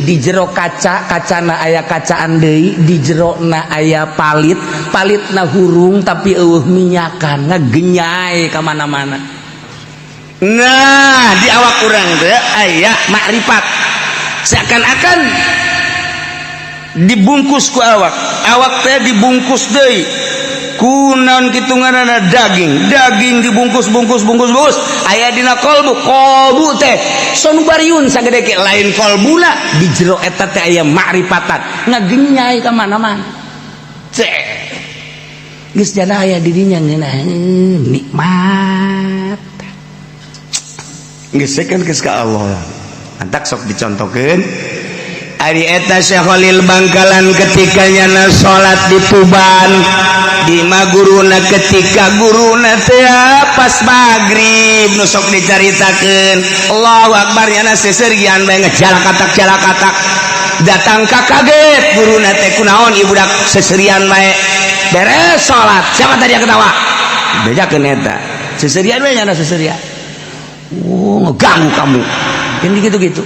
di jero kaca, kacana aya kacaan deui, di jerona aya palit, palitna hurung tapi eueuh minyakan, ngagenyai ka mana-mana. Nah, di awak urang teh aya makrifat, seakan-akan dibungkus ku awak, awak teh dibungkus deui ku naon kitu ngaranna, daging, daging dibungkus, bungkus, bungkus, bungkus, aya dina kolbu, kolbu teh sonubariun sagede ke lain kolbuna, di jero eta teh aya makrifatan ngagenyai ka mana-mana. Cek geus jana aya dirinya ngeunah nikmat geus kan geus ka Allah. Antak sok dicontohkeun. Ari eta Syekh Khalil Bangkalan ketika nyana salat di Tuban di maguruna, ketika guruna teh pas maghrib nu sok dicaritakeun, Allahu akbar, nyana seserian bae ngejalakatak jalakatak datang ka, kaget guruna teh, kunaon ieu budak seserian bae? Beres salat, siapa tadi yang ketawa? Bejakeun eta seserian bae, nyana seserian, oh, ngeganggu kamu ini, gitu-gitu.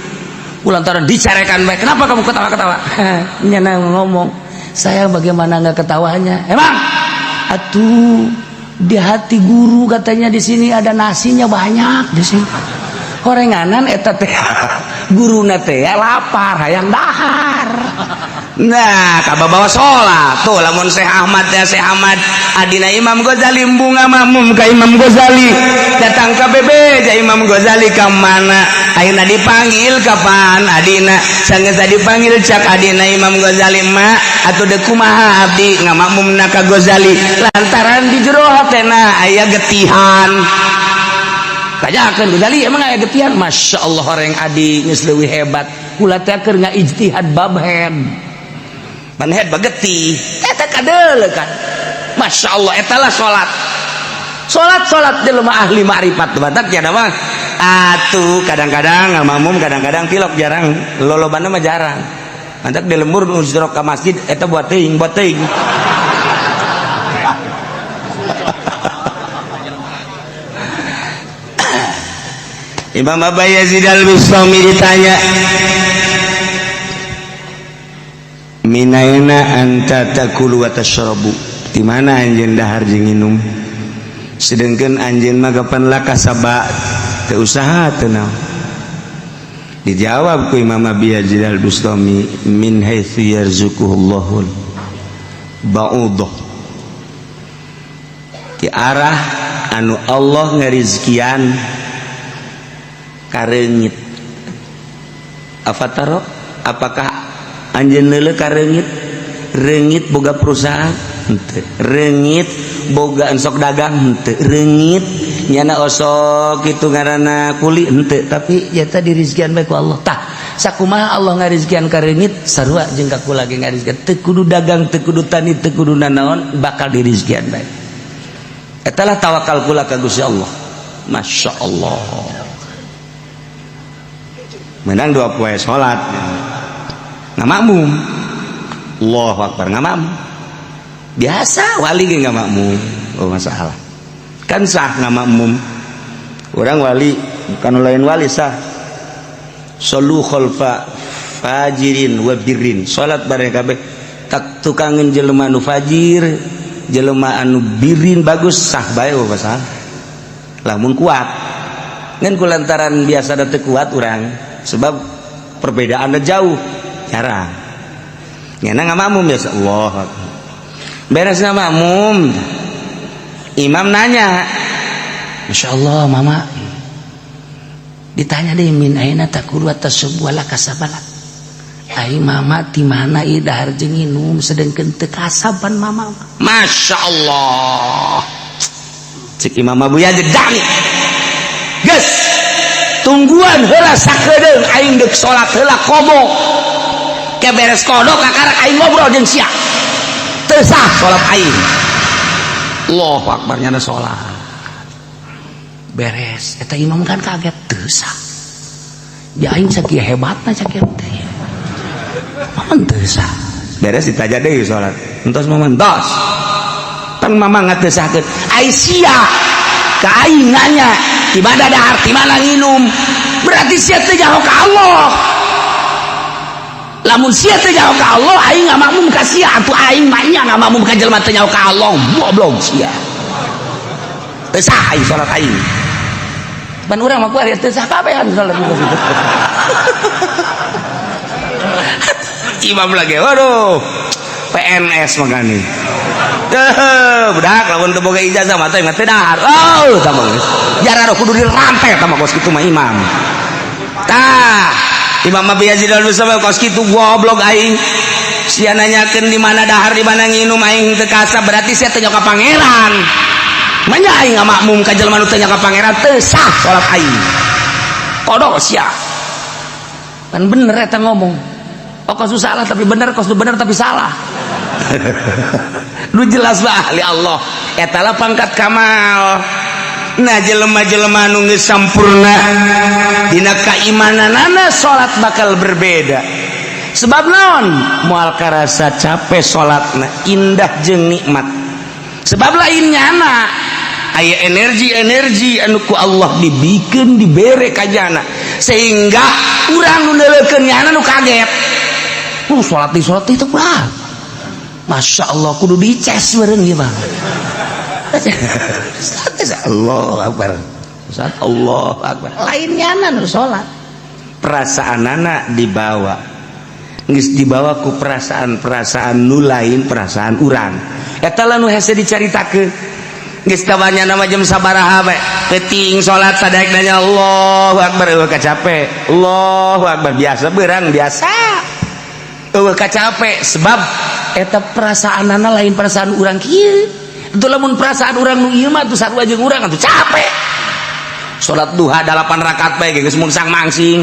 Lantaran dicarekan baik, kenapa kamu ketawa-ketawa? Nyana ngomong, saya bagaimana nggak ketawanya? Emang atuh di hati guru katanya di sini ada nasinya banyak, di sini horenganan eta teh guru teh lapar hayang dahar. Nah, kabawa sholat tuh lamun Syekh Ahmad ya, Syekh Ahmad adina Imam Ghazali, bunga makmum ka Imam Ghazali, datang ka bebeja Imam Ghazali ka mana ayeuna dipanggil, kapan adina sanggeus dipanggil, cak adina Imam Ghazali, ma atuh deuk kumaha abdi ngamakmumna ka Ghazali lantaran di jero hatena aya getihan. Tanyakeun Ghazali, emang aya getihan? Masya Allah, orang adi geus leuwih hebat, kula teh keur ngaijtihad bab head manhead bagetih eta kadeuleu kan. Masya Allah, eta lah salat, salat, salat jelema ahli ma'rifat. Batak ya mah atuh kadang-kadang ngamakmum, kadang-kadang tilok, jarang, lolobana mah jarang. Mantak di lembur nu ka masjid eta buat teuing, buat teuing. Imam Abu Yazid Al-Bustami ditanya, minaina anta takulu wa tashrabu, di mana anjeun dahar jeung nginum, sedangkan anjeun mah kapan lakasaba teu usaha teu naon? Dijawab ku Imam Abi Yazid Al-Bustami, min haitsu yarzuquhullahul ba'udah, di arah anu Allah ngarizkian kareungit. Afataro, apakah anjeun leuleuh ka reungit? Reungit boga perusahaan henteu, reungit boga ensok dagang henteu, reungit nyana osok kitu ngaranna kuli henteu, tapi ya tadi rizkian bae ku Allah. Tah, sakumaha Allah ngarizkian ka reungit, sarua jeung ka kula ge ngarizkian, teu kudu dagang, teu kudu tani, teu kudu nanaon, bakal dirizkian bae. Eta lah tawakal kula ka Gusti Allah. Masya Allah, menang dua poe salat nggak makmum, Allahu Akbar, nggak makmum biasa, wali ge nggak makmum, oh masalah kan sah nggak makmum. Orang wali bukan lain wali sah, solu khalfa fajirin wa birrin, salat bareng kabeh tak tukangan jelema anu fajir, jelema anu birin bagus, sah bae, oh masalah lamun kuat. Ngan kulantaran biasa da teu kuat urang, sebab perbedaannya jauh, jarang. Nyana ngamakmum biasa, Allah Akbar. Beres ngamakmum, imam nanya, "Masya Allah, mama." Ditanya deh, "Min aina ta'kulu wa tashrabu wa la kasabalak?" Ai mama ti mana ieu dahar jeung nginum sedengkeun teu kasaban mama? Masya Allah, cek Imam Abu Yazid dani, "Geus, tungguan heula sakedeung, aing deuk salat heula qadha. Ke beres qadha kakarak aing ngobrol jeung sia. Teu sah salat aing." Allahu akbar, nyana salat beres eta imam kan kaget, teu sah. Ya aing sakieu hebatna, sakieu teh mama teu sah. Beres ditaja deui salat, entos mama, entos tang mama nggak sahkeun. Ai sia ka aing nanya di mana dahar, di mana nginum, berarti sia teu nyaho ka Allah. Lamun sia teu nyaho ka Allah, aing ngamakmum ka sia atuh. Aing mah nya ngamakmum ka jelema teu nyaho ka Allah, goblok sia. Teu sah aing salat aing. Ban urang mah kuari teu sah kabehan salat gitu. Imam lagi, waduh, PNS makanya. Tuh, budak lamun teu boga ijazah mah teh teu dahar. Oh, tah mah geus. Jarang kudu dirantai tah mah kos kitu mah imam. Tah, Imam Abi Yazid Al-Bustami kos kitu, goblok aing. Sia nanyakeun di mana dahar, di mana nginum, aing teu kasab, berarti sia teu ka pangeran. Manya aing ngamakmum ka jelema nu teu ka pangeran, teu sah salat aing. Kodok sia. Kan bener eta ngomong. Oh, kos salah tapi bener, kos bener tapi salah. Lu jelas lah ahli Allah eta lah pangkat kamal. Nah, jelema-jelema nu geus sampurna dina kaimananana, salat bakal berbeda. Sebab naon? Moal karasa capek salatna, indah jeung nikmat. Sebab lain nyana aya energi-energi anu ku Allah dibikeun, dibere ka jana, sehingga urang nu neuleukeun nyana nu kaget. Salat di salat itu kurang. Masya Allah, kudu dices bareng ieu mah. Allah Akbar. Saat Allah Akbar. Lain nyana nu salat. Perasaanana dibawa. Geus dibawa ku perasaan-perasaan nu lain perasaan urang. Eta lah nu hese dicaritakeun. Geus tawanya nama jam sabaraha bae. Peuting salat sadaek nanya Allahu Akbar, eueuh kacape. Allahu Akbar, biasa beurang biasa. Eueuh kacape sebab eta perasaanana lain perasaan urang kieu. Itu lamun perasaan urang nu ieu mah atuh sarua jeung urang atuh capek. Salat duha 8 rakaat bae geus mungsang mangsing.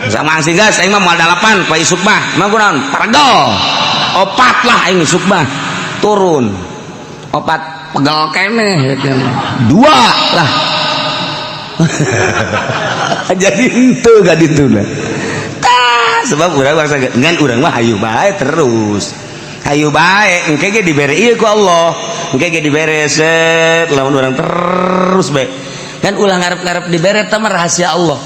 Mungsang mangsing geus aing mah moal 8 poe isuk mah. Mah kunaon? Paregel. Opat lah aing isuk mah. Turun. Opat pegel keneh. Dua lah. Jadi henteu ka ditu lah. Tah, sebab urang bangsa ngan urang mah hayu bae terus. Hayu bae engke ge dibere ieu ku Allah. Engke ge dibere set lamun urang terus bae. Kan ulah ngarep-ngarep dibere, eta mah rahasia Allah.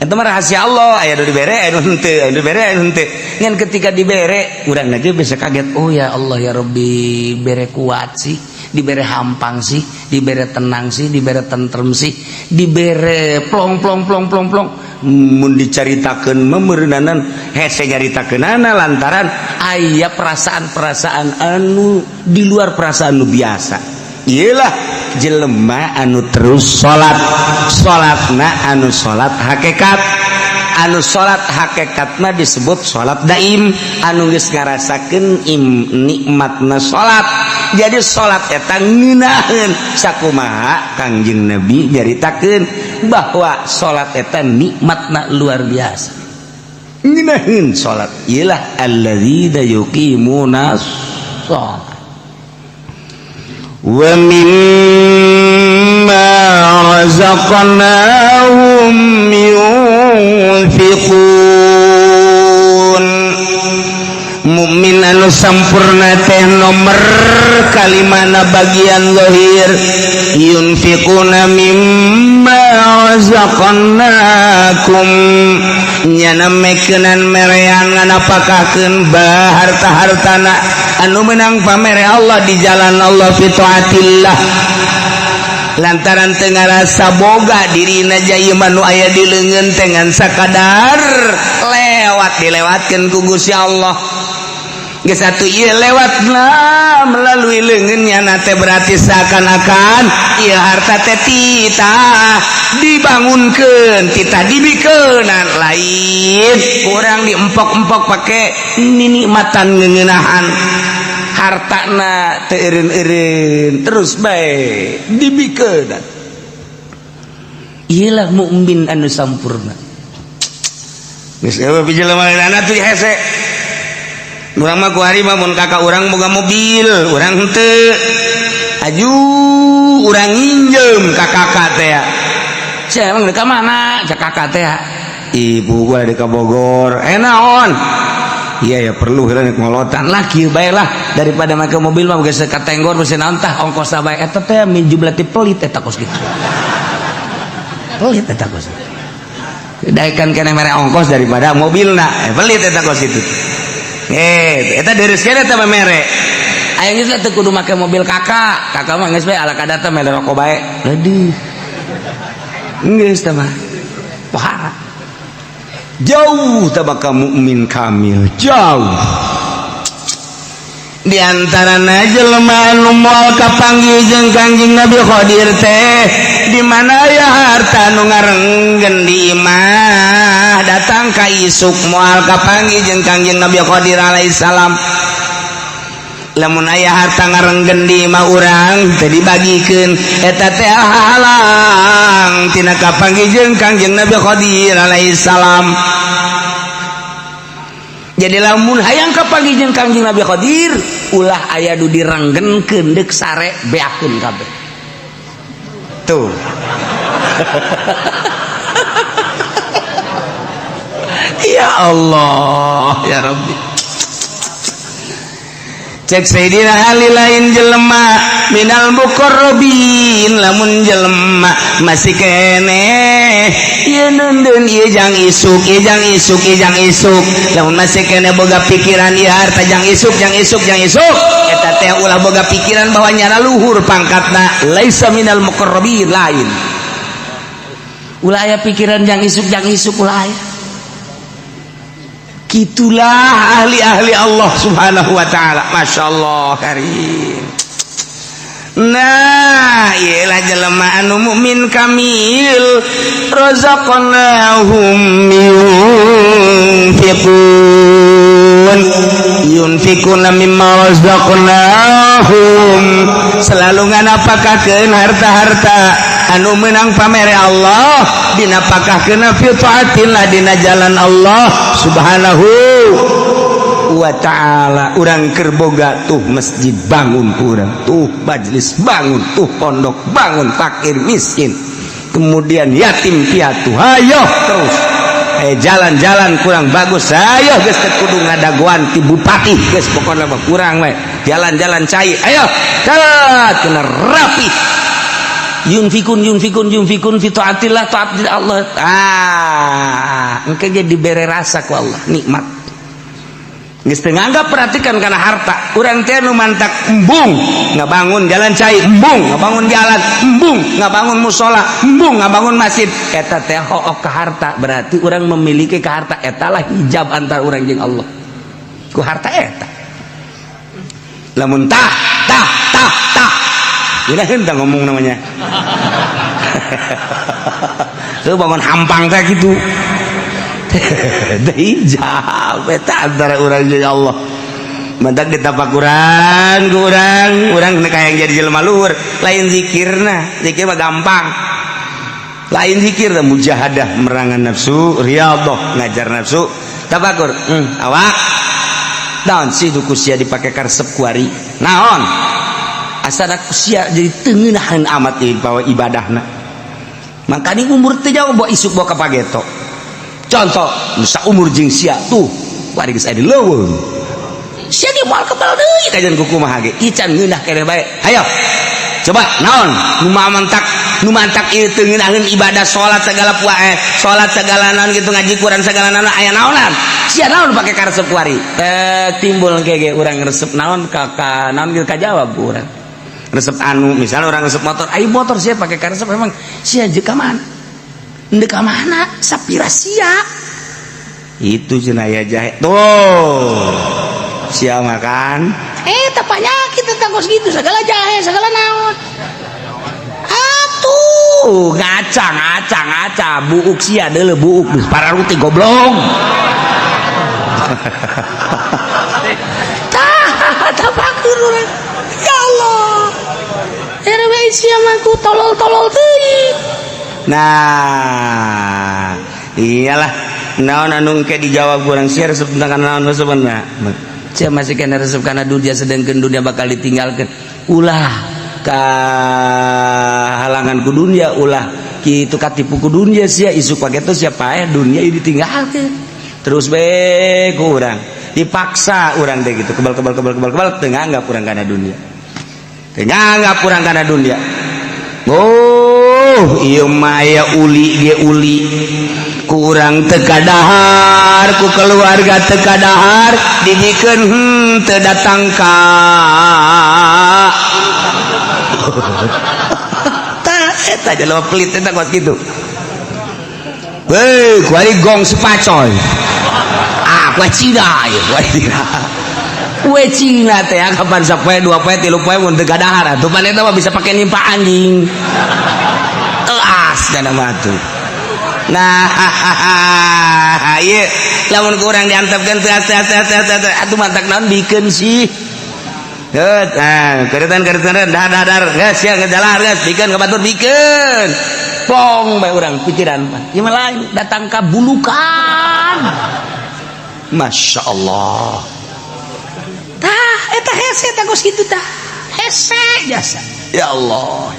Eta mah rahasia Allah, aya nu dibere, aya nu henteu, aya nu dibere, aya nu henteu. Ngan ketika dibere, urang aja bisa kaget, oh ya Allah ya Rabbi, bere kuat sih, dibere hampang sih, dibere tenang sih, dibere tentrem sih, dibere plong plong plong plong plong. Mun dicaritakeun meureunanan hese nyaritakeunana lantaran aya perasaan-perasaan anu di luar perasaan nu biasa. Iyalah jelema anu terus salat, salatna anu salat hakikat, anu salat hakikat mah disebut salat daim, anu geus ngarasakeun nikmatna salat. Jadi salat eta ngeunaheun sakumaha Kangjeng Nabi nyaritakeun bahwa salat eta nikmatna luar biasa. Ngeunaheun salat iyalah alladzina yuqimuna shalat wa mimma razaqnahum yunfiqun. Mukmin anu sampurna teh nomor kalimana bagian zahir, yunfiquna mimma razaqnakum, nyana mekenan merean nganapakakeun bah harta-hartana anu menang pamere Allah di jalan Allah fi taatillah. Lantaran teu ngarasa boga dirina ieu mah nu aya di leungeun teh ngan sakadar lewat, dilewatkeun ku Gusti Allah. Geus atuh ieu lewatna melalui leungeunnya na teh, berarti seakan-akan ieu harta teh titah dibangunkeun, titah dibikeunan, lain kurang diempok-empok pake ninikmatan ngeuneunahan hartana teu eureun-eureun, terus bae dibikeunan. Iyalah mukmin anu sampurna. Geus eueuh jelema tuh hese. Urang mah kuari mah mun kakak urang boga mobil, urang henteu. Aju urang nginjem ka kakak teh. Sia emang ka mana? Cak kakak teh. Ibu gua di ka Bogor. Eh, naon? Iya ya, perlu heula nek ngolotan lah, kieu bae lah, daripada make mobil mah geus katenggor geus naon tah ongkos bae eta teh min jumlah ti pelit eta kos kitu. Pelit eta kos. Daekan keneh mere ongkos daripada mobilna. Eh, pelit eta kos kitu. Eh, eta deres keneh eta mere. Aya geus teu kudu make mobil kakak. Kakak mah geus bae ala kadar teh mere rokok bae. Aduh. Geus teh mah. Pohara. Jauh tabaka mukmin kamil, jauh. Di antara jelema anu moal kapanggih jeung Kangjeng Nabi Khadir teh di mana aya harta nu ngarenggen di imah datang ka isuk moal kapanggih jeung Kangjeng Nabi Khadir alaihi salam. Lamun aya harta ngarenggen di imah urang teu dibagikeun, eta teh halang tina kapanggih jeung Kangjeng Nabi Khadir alaihi salam. Jadi lamun hayang kapanggih jeung Kangjeng Nabi Khadir, ulah aya nu direnggenkeun, deuk sare beakeun kabeh tuh. Ya Allah ya Rabbi. Cek Sayyidina Ali, lain jelema minal muqarrabin lamun jelema masih keneh ieu nundeun ieu jang isuk, ieu jang isuk, ieu jang isuk. Lamun masih keneh boga pikiran ieu harta jang isuk, jang isuk, jang isuk, eta teh ulah boga pikiran bahwa nyara luhur pangkatna, laisa minal muqarrabin. Lain, ulah aya pikiran jang isuk, jang isuk, ulah aya. Gitulah ahli-ahli Allah Subhanahu wa taala. Masya Allah karim. Nah, iyalah jelema anu mukmin kamil, razaqnahum yunfiqun, yunfiquna mimma razaqnahum, selalu nganapakakeun harta-harta anu menang pamere Allah, dinapakahkeun fi taatillah, dina jalan Allah Subhanahu wa ta'ala. Urang keur boga tuh masjid bangun, urang tuh majelis bangun, tuh pondok bangun, fakir miskin kemudian yatim piatu, ayo terus. Eh, jalan-jalan kurang bagus, ayo geus teu kudu ngadagoan ti bupati, geus pokona mah kurang we jalan-jalan cai, ayo tat kena rapi. Yunfikun yunfikun yunfikun fi taatillah, taat Allah. Ah, engke ge dibere rasa ku Allah nikmat. Geus teu nganggap perhatikan kana harta. Urang teh nu mantak embung ngabangun jalan cai, embung ngabangun jalan, embung ngabangun musola, embung ngabangun masjid, eta teh hook ka harta, berarti urang memiliki ka harta. Eta lah hijab antara urang jeung Allah ku harta eta. Lamun tah tah tah tah. Ini henteu ngomong namanya. Tuh bangun hampang teh gitu. Hijab eta antara urang jeung Allah. Mantak ditapakuran ku urang, urang kayak jadi jelema luhur, lain zikirna, zikir mah gampang. Lain zikir mujahadah merangan nafsu, riyadhah ngajar nafsu, tafakur. Awak. Naon sih duku sia dipake karesep kuari? Naon? Asana sia jadi teu ngeunaheun amat ieu bawa ibadahna. Makanya umur teu jauh bawa isuk bawa ka pageto. Contoh, nu umur jeung sia tuh, bari geus aya di leuweung. Sia ge moal kebal deui kajian ku kumaha ge. Ican ngeunah keneh bae. Hayo. Coba naon nu mantak, nu mantak ieu teu ngeunaheun ibadah salat segala puae, salat segala naon gitu, ngaji Quran segala naon, aya naonan. Sia naon pake karesep kuari? Eh, timbul ge urang resep naon ka naon ge kajawab ku urang. Resep anu misalnya orang resep motor, ayo motor sia pakai karesep memang sia jeung ka mana? Ndek ka mana? Sapira sia. Itu cenah aya jahe. Tuh. Sia makan. Eh, penyakit tentang kos gitu segala jahe segala naon. Atuh, ngaca ngaca ngaca buuk sia deuleu buuk geus pararuti goblok. Tah, tapakeun urang. Ya Allah. RW sia mah ku tolol-tolol teuing. Nah, iyalah naon anu engke dijawab kurang sia resep tentang naon resepna. Sia masih kena resep kana dunia sedangkan dunia bakal ditinggalkan. Ulah kahalangan ku dunia, ulah kitu katipu ku dunia sia isuk paketo sia paeh dunia ieu ditinggalkeun. Terus be ku urang dipaksa urang teh gitu kebal kebal kebal kebal kebal teu nganggap urang kana dunia. Teu nganggap urang kana dunia. Oh, ieu mah aya uli ge uli. Kurang teu kadahar, ku keluarga teu kadahar, dibikeun teu datang ka. Tah eta jelema pelit eta kos kitu. Hei, kuari gong si pacoy. Ah, kuari Cina ieu, kuari Cina. Kue Cina teh kapan sapoe dua poe tilu poe mun teu kadahar atuh pan eta mah bisa pake nimpa anjing. Eas dana mah tuh. Nah, ieu lamun ku urang diantepkeun teu teu teu teu atuh mantak naon bikeun sih. Geus, nah, keretan-keretan dah dah dar, geus sia ngejalar geus bikeun ka batur bikeun. Plong bae urang pikiran mah. Ieu mah lain datang ka bulukan. Masya Allah. Tah, eta hese tah kos kitu tah. Hese jasa. Ya Allah.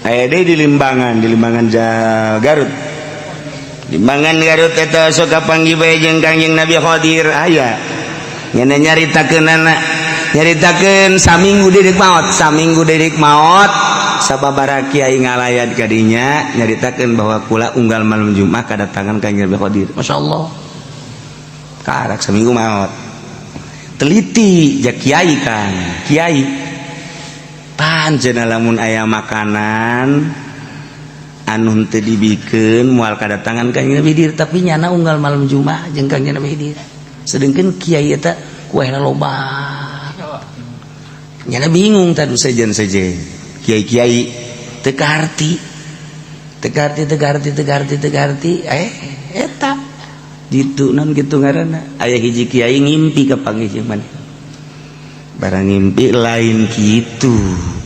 Aya deui di Limbangan Garut. Limbangan Garut eta sok kapanggih bae jeung Kangjeng Nabi Khadir aya. Nyana nyaritakeunana, nyaritakeun saminggu deui maot, saminggu deui maot sababaraha kiai ngalayat ka dinya nyaritakeun bahwa kula unggal malam Jumat kadatangan Kangjeng Nabi Khadir. Masyaallah. Karak saminggu maot. Teliti ja kiai kan, kiai. Panjenengan lamun aya makanan anu henteu dibikeun moal kadatangan Kangjeng Nabi Khidir, tapi nyana unggal malam Jumat jeung Kangjeng Nabi Khidir. Sedengkeun kiai eta kuehna loba. Nyana bingung tadu sejen-sejen. Kiai-kiai teu kaharti. Teu kaharti, teu kaharti, teu kaharti, teu kaharti. Eta ditu non kitu ngaranna. Aya hiji kiai ngimpi ka panggih jeung maneh. Barang ngimpi lain kitu.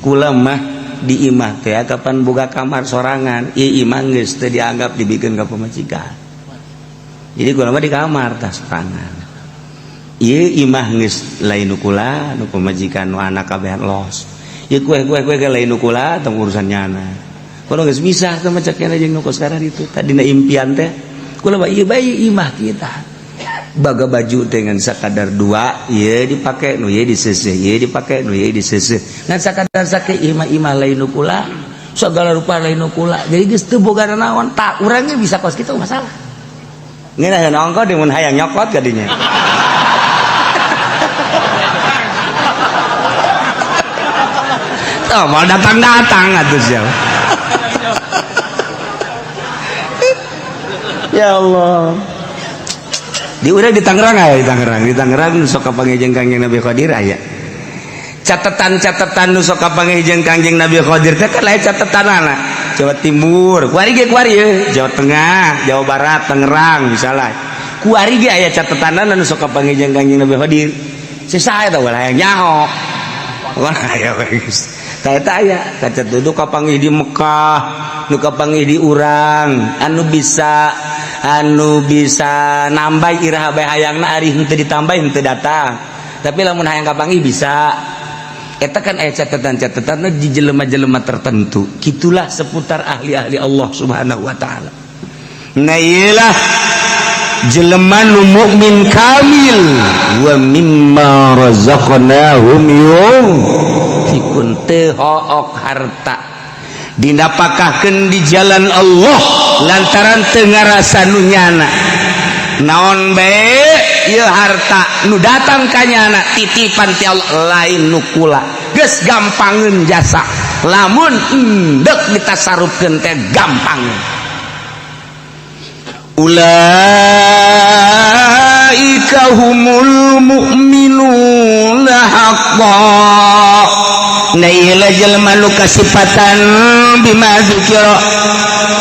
Kula mah di imah teh kapan boga kamar sorangan, ieu imah geus teu dianggap dibikeun ka pamajikan. Jadi kula mah di kamar tah sorangan. Ieu imah geus lain nu kula, nu pamajikan nu anak kabehan los. Ieu kue-kue kue ge lain nu kula tong urusan nyana. Kula geus misah teh mah cek jeung nu kos sekarang itu. Tadina impian teh kula mah ieu bae imah kita. Baga baju dengan sakadar dua, ieu dipake nu ieu diseuseuh, ieu dipake nu ieu diseuseuh. Ngan sakadar sake imah-imah lain nu kula, segala rupa lain nu kula. Jadi geus teu boga naon, tak urangnya bisa kos kitu masalah. Ngeunah ongko di mun hayang nyokot ka dinya. Oh, mau datang-datang atuh sia. Ya Allah. Di urang di Tangerang aya, di Tangerang, di Tangerang nu sok kapanggih jeung Kangjeng Nabi Khadir aya. Catatan-catatan nu sok kapanggih jeung Kangjeng Nabi Khadir teh kan lain catatanana. Jawa Timur, kuari ge kuari ye, Jawa Tengah, Jawa Barat, Tangerang misalnya. Kuari ge aya catatanana nu sok kapanggih jeung Kangjeng Nabi Khadir. Sisa eta ulah hayang nyaho. Wah, aya geus. Tah eta aya kaca duduk kapanggih di Mekah, nu kapanggih di urang, anu bisa nambah iraha bae hayangna ari henteu ditambah henteu datang. Tapi lamun hayang kapanggih bisa. Eta kan aya catatan-catatan di jelema-jelema tertentu. Kitulah seputar ahli-ahli Allah Subhanahu wa taala. Nah iyalah jelema nu mukmin kamil wa mimma razaqnahum yunfikun, teu hook harta dinapakahkeun di jalan Allah lantaran teu ngarasa nu nyana naon bae. Ieu harta nu datang ka nyana titipan ti Allah, lain nu kula. Geus gampangeun jasa, lamun endek ditasarufkeun teh gampang. Ulaika humul mu'minuna haqqan. Nah, ieu jelema nu kasipatan bima dzukira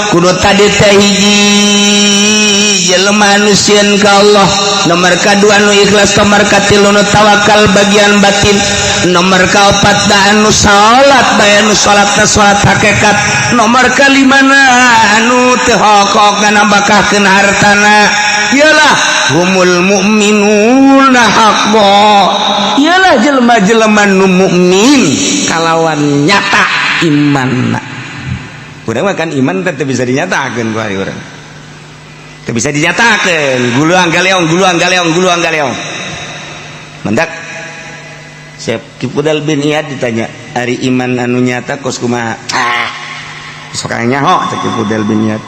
kudu tadi teh: hiji, jelema nu sieun ka Allah; nomor kadua, nu ikhlas; nomor katilu, nu tawakal bagian batin; nomor kaopat da anu salat bae, anu salatna salat hakikat; nomor kalimana, anu teu hokok nambahkeun hartana. Iyalah humul mu'minuna haqqan, iyalah jelema-jelema nu mukmin kalawan nyata imanna. Urang mah kan iman teh bisa dinyatakeun ku hari urang. Teu bisa dinyatakeun, guluang galeong, guluang galeong, guluang galeong. Mendak Syekh Fudhail bin Iyad ditanya, "Ari iman anu nyata kos kumaha?" "Ah, sok nyaho," cek Fudhail bin Iyad.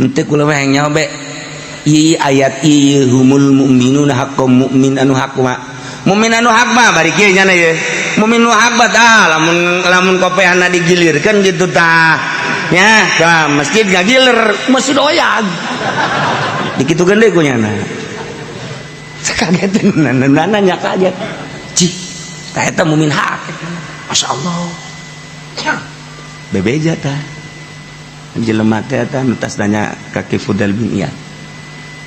"Henteu, kula mah hayang nyaho be. Ieu ayat ieu, humul mu'minuna haqqan, mukmin anu hak mah. Mukmin anu hak mah bari kieu nya ieu. Mukmin nu hak mah tah lamun lamun kopehana digilirkeun gitu tah. Nya, tah masjid ngagiler, masjid oyag. Dikitukeun deui ku nyana. Kaget, nanya kaget. Cih, tah eta mukmin hak. Masya Allah. Bebeja tah. Jelema teh eta nu tas nanya ka Ki Fudhail bin Iyad.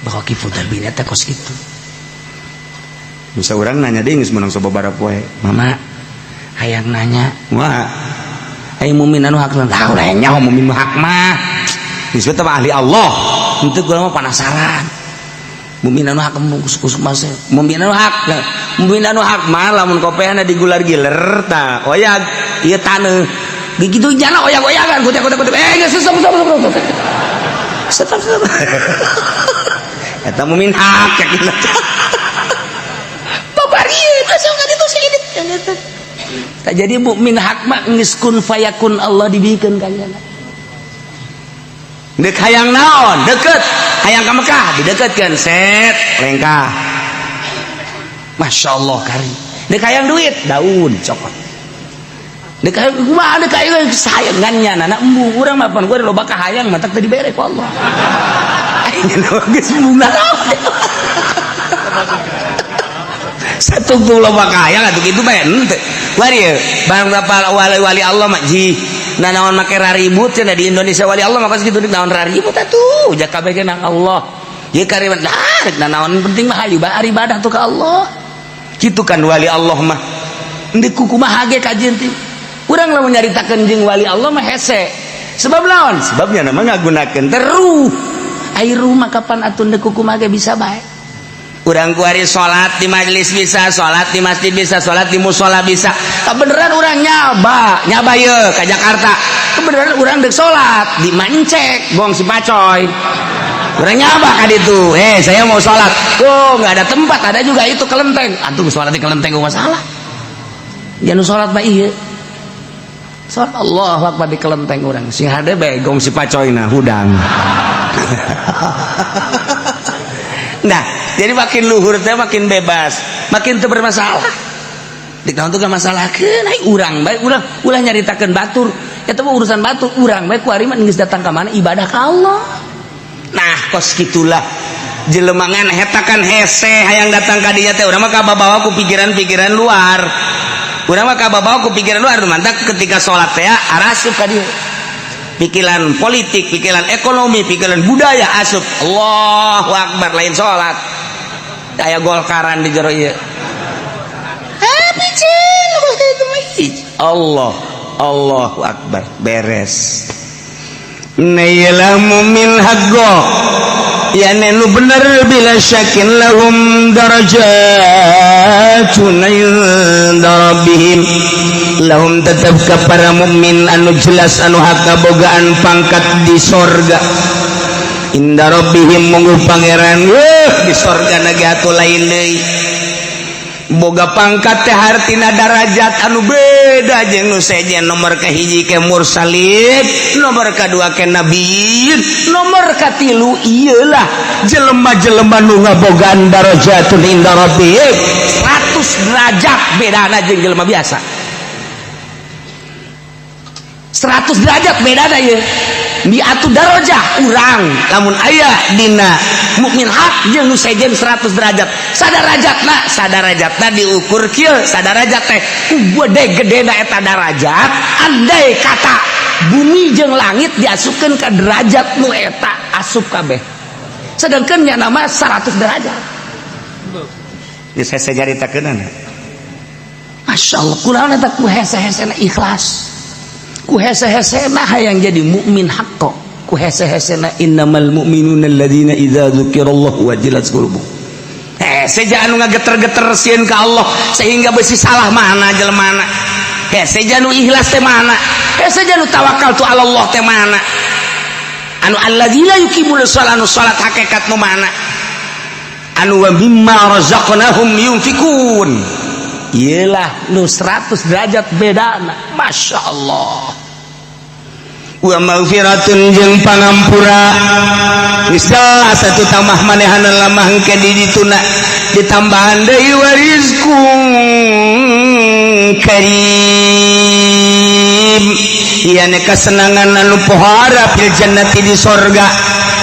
Bahwa Ki Fudhail bin Iyad teh kos kitu. Bisa urang nanya deui geus meunang sababaraha poe. Mama, hayang nanya. Wah. Ai mukmin anu hak lah, ulah nyaho mukmin nu hak mah. Geus teh ahli Allah. Henteu, kula mah penasaran. Mukmin anu hak kus mas, mukmin anu hak. Mukmin anu hak mah lamun kopehna digular-giler tah oyag ieu taneuh. Begitu jana oyag-oyagan kutek kutek kutek. Eh, geus, stop, stop, stop, stop. Stop, stop. Eta mukmin hak yakin. Babari asup ka ditu saeutik. Tak jadi mukmin hak mah geus kun fayakun Allah dibikeun ka nyana. Dek hayang naon? Deket. Hayang ka Mekah dideketkeun set lengkah. Masya Allah kari. Dek hayang duit daun cokot. Dek hayang kumaha, dek hayang sayangan nyana embung urang mah pan gua loba kahayang matak teu dibere ku Allah. Aing geus embung naon. Satu loba kahayang atuh kitu bae henteu. Wari barang wali wali Allah mah ji nah naon make raribut cenah di Indonesia. Wali Allah mah kitu, naon raribut atuh, jaka kabeh nang Allah. Ieu karimat nah rek naon, penting mah hayu bae ibadah tuh ka Allah. Kitu kan wali Allah mah. Henteu kumaha ge kajian teh. Urang lamun nyaritakeun jeung wali Allah mah hese. Sebab naon? Sebabnya nama ngagunakeun teruh. Ai rumah kapan atuh ndek kumaha ge bisa bae. Urang kuari salat di majelis bisa, salat di masjid bisa, salat di musola bisa. Kebenaran urang nyaba, nyaba ye ke Jakarta. Kebenaran urang dek salat di Mancek, gong si pacoy. Urang nyaba ka ditu. Eh, saya mau salat. Oh, nggak ada tempat, ada juga itu kelenteng. Antum salat di kelenteng gua masalah. Jangan salat mah iya. Salat Allah Akbar di kelenteng urang. Sing hade bae gong si pacoy nah hudang. Nah, jadi makin luhur teh makin bebas, makin teu bermasalah. Di tahun tuh gak masalah ai urang bae urang ulah nyaritakeun batur. Eta mah urusan batur, urang bae ku ari mah geus datang ka mana ibadah ka Allah. Nah, kos kitulah jelemangan heta kan hese hayang datang ka dinya teh. Urang mah kababawa ku pikiran-pikiran luar. Urang mah kababawa ku pikiran luar, mantak ketika salat teh arasup ka dieu. Pikiran politik, pikiran ekonomi, pikiran budaya asup. Allahu Akbar lain salat. Aya golkaran di jero ieu. Allah, Allahu Akbar, beres. Nailah mumin haqqo ya nu bener bila syakin lahum darajatun inda rabbihim. Lahum tetap ke para mukmin anu jelas anu hak kabogaan pangkat di sorga inda rabbihim munggu pangeran. Di sorga nage atuh lain deui. Boga pangkat teh hartina darajat anu beda jeung nu sejen. Nomor kahiji ke mursalin, nomor kadua ke nabiyin, nomor katilu iyalah jelema-jelema nu ngabogaan darajatun inda rabbihim. 100 derajat bedana jeung jelema biasa, 100 derajat bedana. Ieu mi'atu darajah urang lamun aya dina mukmin hak jeung nu sejen 100 derajat. Sadarajatna, sadarajatna diukur kieu. Sadarajat teh ku gede gedena eta darajat, andai kata bumi jeung langit diasupkeun ka derajat nu eta, asup kabeh. Sedangkan nya nama 100 derajat. Geus hese nyaritakeunana. Masya Allah, kunaon eta? Ku hese-hesena ikhlas, ku hese-hesena hayang jadi mukmin haqqo, ku hese-hesena innamal mu'minuna alladzina idza dzukirallahu wajilat qulubuhum. Hese anu ngageter-geter sieun ka Allah sehingga besi salah mana jelemana. Hese anu ikhlas teh mana? Hese anu tawakal tu Allah teh mana? Anu alladzina yuqimuna shalat, anu salat hakikat nu mana? Anu wa mimma razaqnahum yunfikun. Iyalah nu 100 derajat bedana. Masya Allah. Wa maghfiratun jeung pangampura. Geus jelas atuh tamah manehana lamah engke di dituna ditambahan deui wa rizqun karim. Ieu kesenangan anu pohara fil jannati, di sorga.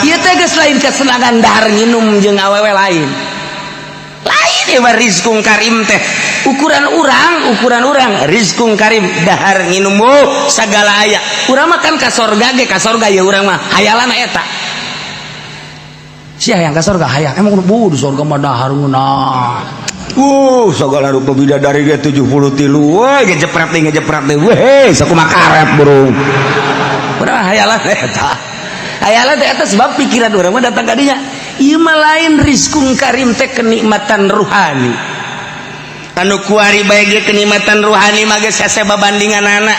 Ieu teh geus lain kesenangan dahar nginum jeung awewe, lain lain. Ieu mah rizqun karim teh ukuran urang, ukuran urang rizqun karim dahar nginum, oh, segala aya. Urang mah kan ka sorga ge, ka sorga ya urang mah hayalan eta. Sia yang ka sorga hayang emang bu di sorga mah dahar ngeunah. Segala rupa bidadari ge 73. Wah, ngejepret deui, ngejepret deui. Weh, sakumaha karet burung. Urang hayalan eta. Hayalan teh eta sebab pikiran urang mah datang ka dinya. Ieu mah lain, rizqun karim teh kenikmatan ruhani. Anu kuari bae ge kenikmatan ruhani mah geus hese babandinganana.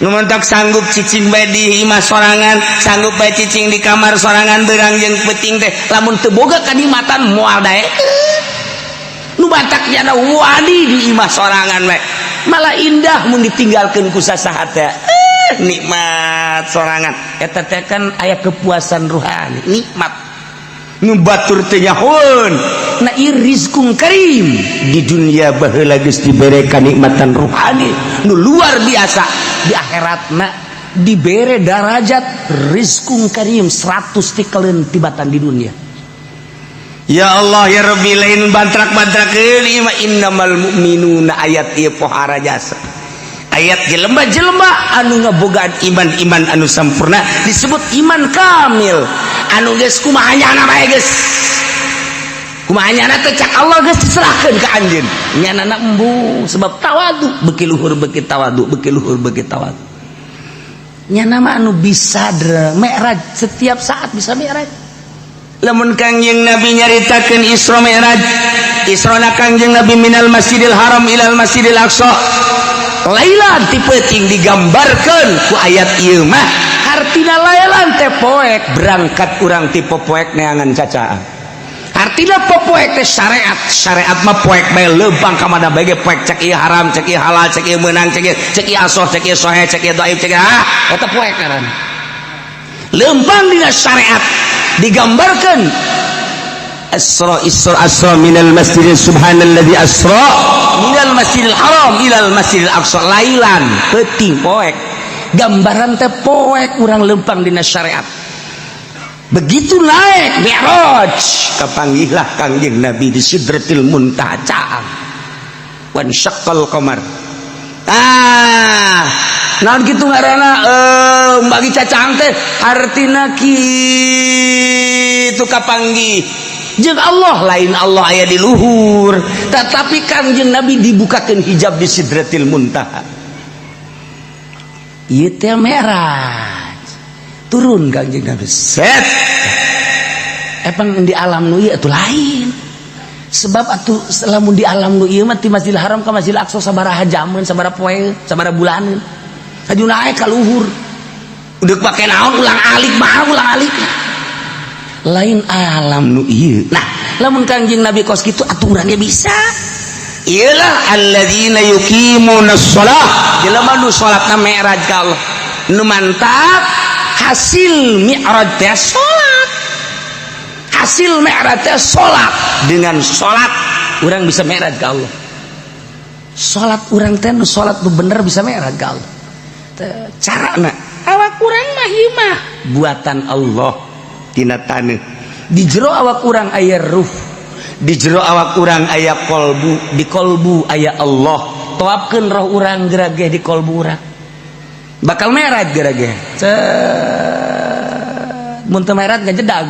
Nu mentok sanggup cicing bae di imah sorangan, sanggup bae cicing di kamar sorangan beurang jeung peuting teh lamun teu boga kanikmatan moal daekeun. Nu batak nyana wani di imah sorangan we malah indah mun ditinggalkeun ku sasaha teh, nikmat sorangan eta teh kan aya kepuasan ruhani, nikmat nu batur teh nyahoeun. Nah, ieu rizqun karim di dunia baheula geus dibere kanikmatan ruhani nu luar biasa, di akhiratna dibere darajat rizqun karim 100 tikaleun tibatan di dunia. Ya Allah ya Rabbi, lain bantrak-bantrakeun ieu mah. Innamal mu'minuna, ayat ieu pohara jasa. Ayat jelema-jelema anu ngabogaan iman-iman anu sampurna disebut iman kamil, anu geus kumaha nyana bae, geus kumaha nyana teh cak Allah geus diserahkeun ka anjeun nyanana embung, sebab tawadu beuki luhur beuki tawadu, beuki luhur beuki tawadu. Nyana mah anu bisa mi'raj, setiap saat bisa mi'raj. Lamun Kangjeng Nabi nyaritakeun Isra Mi'raj, Isra na Kangjeng Nabi minal Masjidil Haram ilal Masjidil Aqsa lailan, ti peuting. Digambarkeun ku ayat ieu mah hartina lailan teh poek, berangkat urang ti poek neangan cacaan. Hartina poek teh syariat. Syariat mah poek bae, leumpang ka mana bae ge poek. Cek ieu haram, cek ieu halal, cek ieu meunang, cek ieu, cek ieu asoh, cek ieu soheh, cek ieu dhaif, cek ieu, ah, eta poek ngaranna leumpang dina syariat. Digambarkan Asra, Isra, Asra minal Masjidil, subhanalladzi asra minal Masjidil Haram ilal Masjidil Aqsa lailan, peuting, poek. Gambaran teh poek urang lempang dina syariat. Begitu naik Mi'raj, kapanggihlah Kangjeng Nabi di Sidratil Muntaha, caang, wan syaqqal qamar. Ah, naon kitu ngaranna, bagi cacang teh hartina kitu kapanggih jeung Allah. Lain Allah aya di luhur, tetapi Kangjeng Nabi dibukakan hijab di Sidratil Muntaha. Ieu teh Mi'raj. Turun Kangjeng Nabi, set. Emang di alam nu ieu atuh lain, sebab atuh lamun di alam nu ieu mah ti Masjidil Haram ka Masjidil Aqsa sabaraha jaman, sabaraha poe, sabaraha bulaneun, haju naik ka luhur udah pake naon, ulang alik mah ulang alik. Lain alam nu ieu. Nah, lamun Kangjeng Nabi kos kitu atuh urang ge bisa. Iyalah alladzina yuqimuna shalah, jelema nu salatna mi'raj ka Allah. Nu mantap hasil mi'raj teh salat. Hasil mi'raj teh salat. Dengan salat urang bisa mi'raj ka Allah. Salat urang teh nu salat nu bener bisa mi'raj ka Allah. Carana Awak urang mah ieu mah buatan Allah tina taneuh. Di jero awak urang aya ruh, di jero awak urang aya kolbu, di kolbu aya Allah. Toapkeun roh urang gerageh di kolbu urang, bakal mi'raj gerageh. Mun teu mi'raj ngajedag.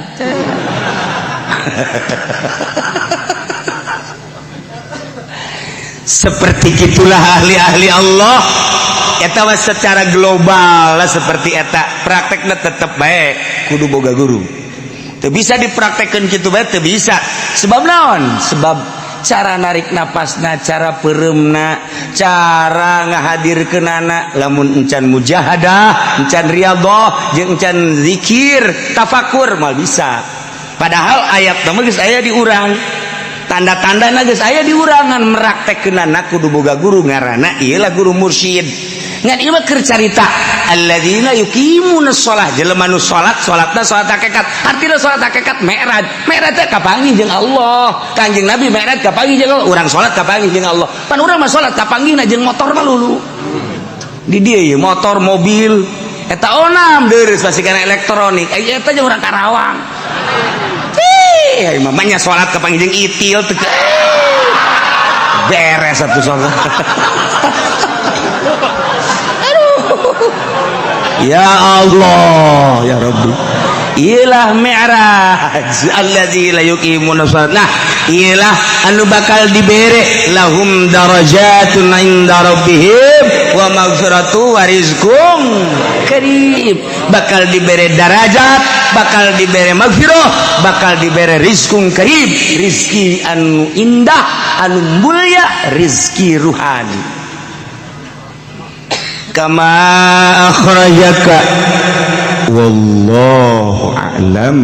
Seperti gitulah ahli-ahli Allah. Eta mah secara global lah seperti eta. Praktekna tetep bae kudu boga guru. Teu bisa dipraktekkeun kitu bae, teu bisa. Sebab naon? Sebab cara narik napasna, cara peureumna, cara ngahadirkeunana lamun encan mujahadah, encan riyadhah, jeung encan zikir, tafakur moal bisa. Padahal ayat mah geus aya di urang. Tanda-tanda geus aya di urangan, meraktekkeunana kudu boga guru, ngaranna ieu lah guru mursyid. Ngan ieu mah keur carita alladzina yuqimuna shalah, jelema nu salat, salatna salat hakikat. Artina salat hakikat mi'raj. Mi'raj teh kapanggih jeung Allah. Kanjeng Nabi mi'raj kapanggih jeung Allah. Urang salat kapanggih jeung Allah. Pan urang mah salat kapanggihna jeung motor mah lulu. Di dieu ieu motor, mobil, eta onam deureuh pasti kana elektronik. Eta jeung urang Karawang. Ih, mamanya salat kapanggih jeung itil teu beres atuh salat. Aduh. Ya Allah, ya Rabbi. Iyalah mi'raj allazi la yuqimuna shalat. Nah, iyalah anu bakal dibere lahum darajatun inda rabbihim wa maghfiratu wa rizqum karim. Bakal dibere darajat, bakal dibere maghfirah, bakal dibere rizqum karim, rizki anu indah, anu mulia, rizki ruhani. Kama akhrajaka wallahu a'lam.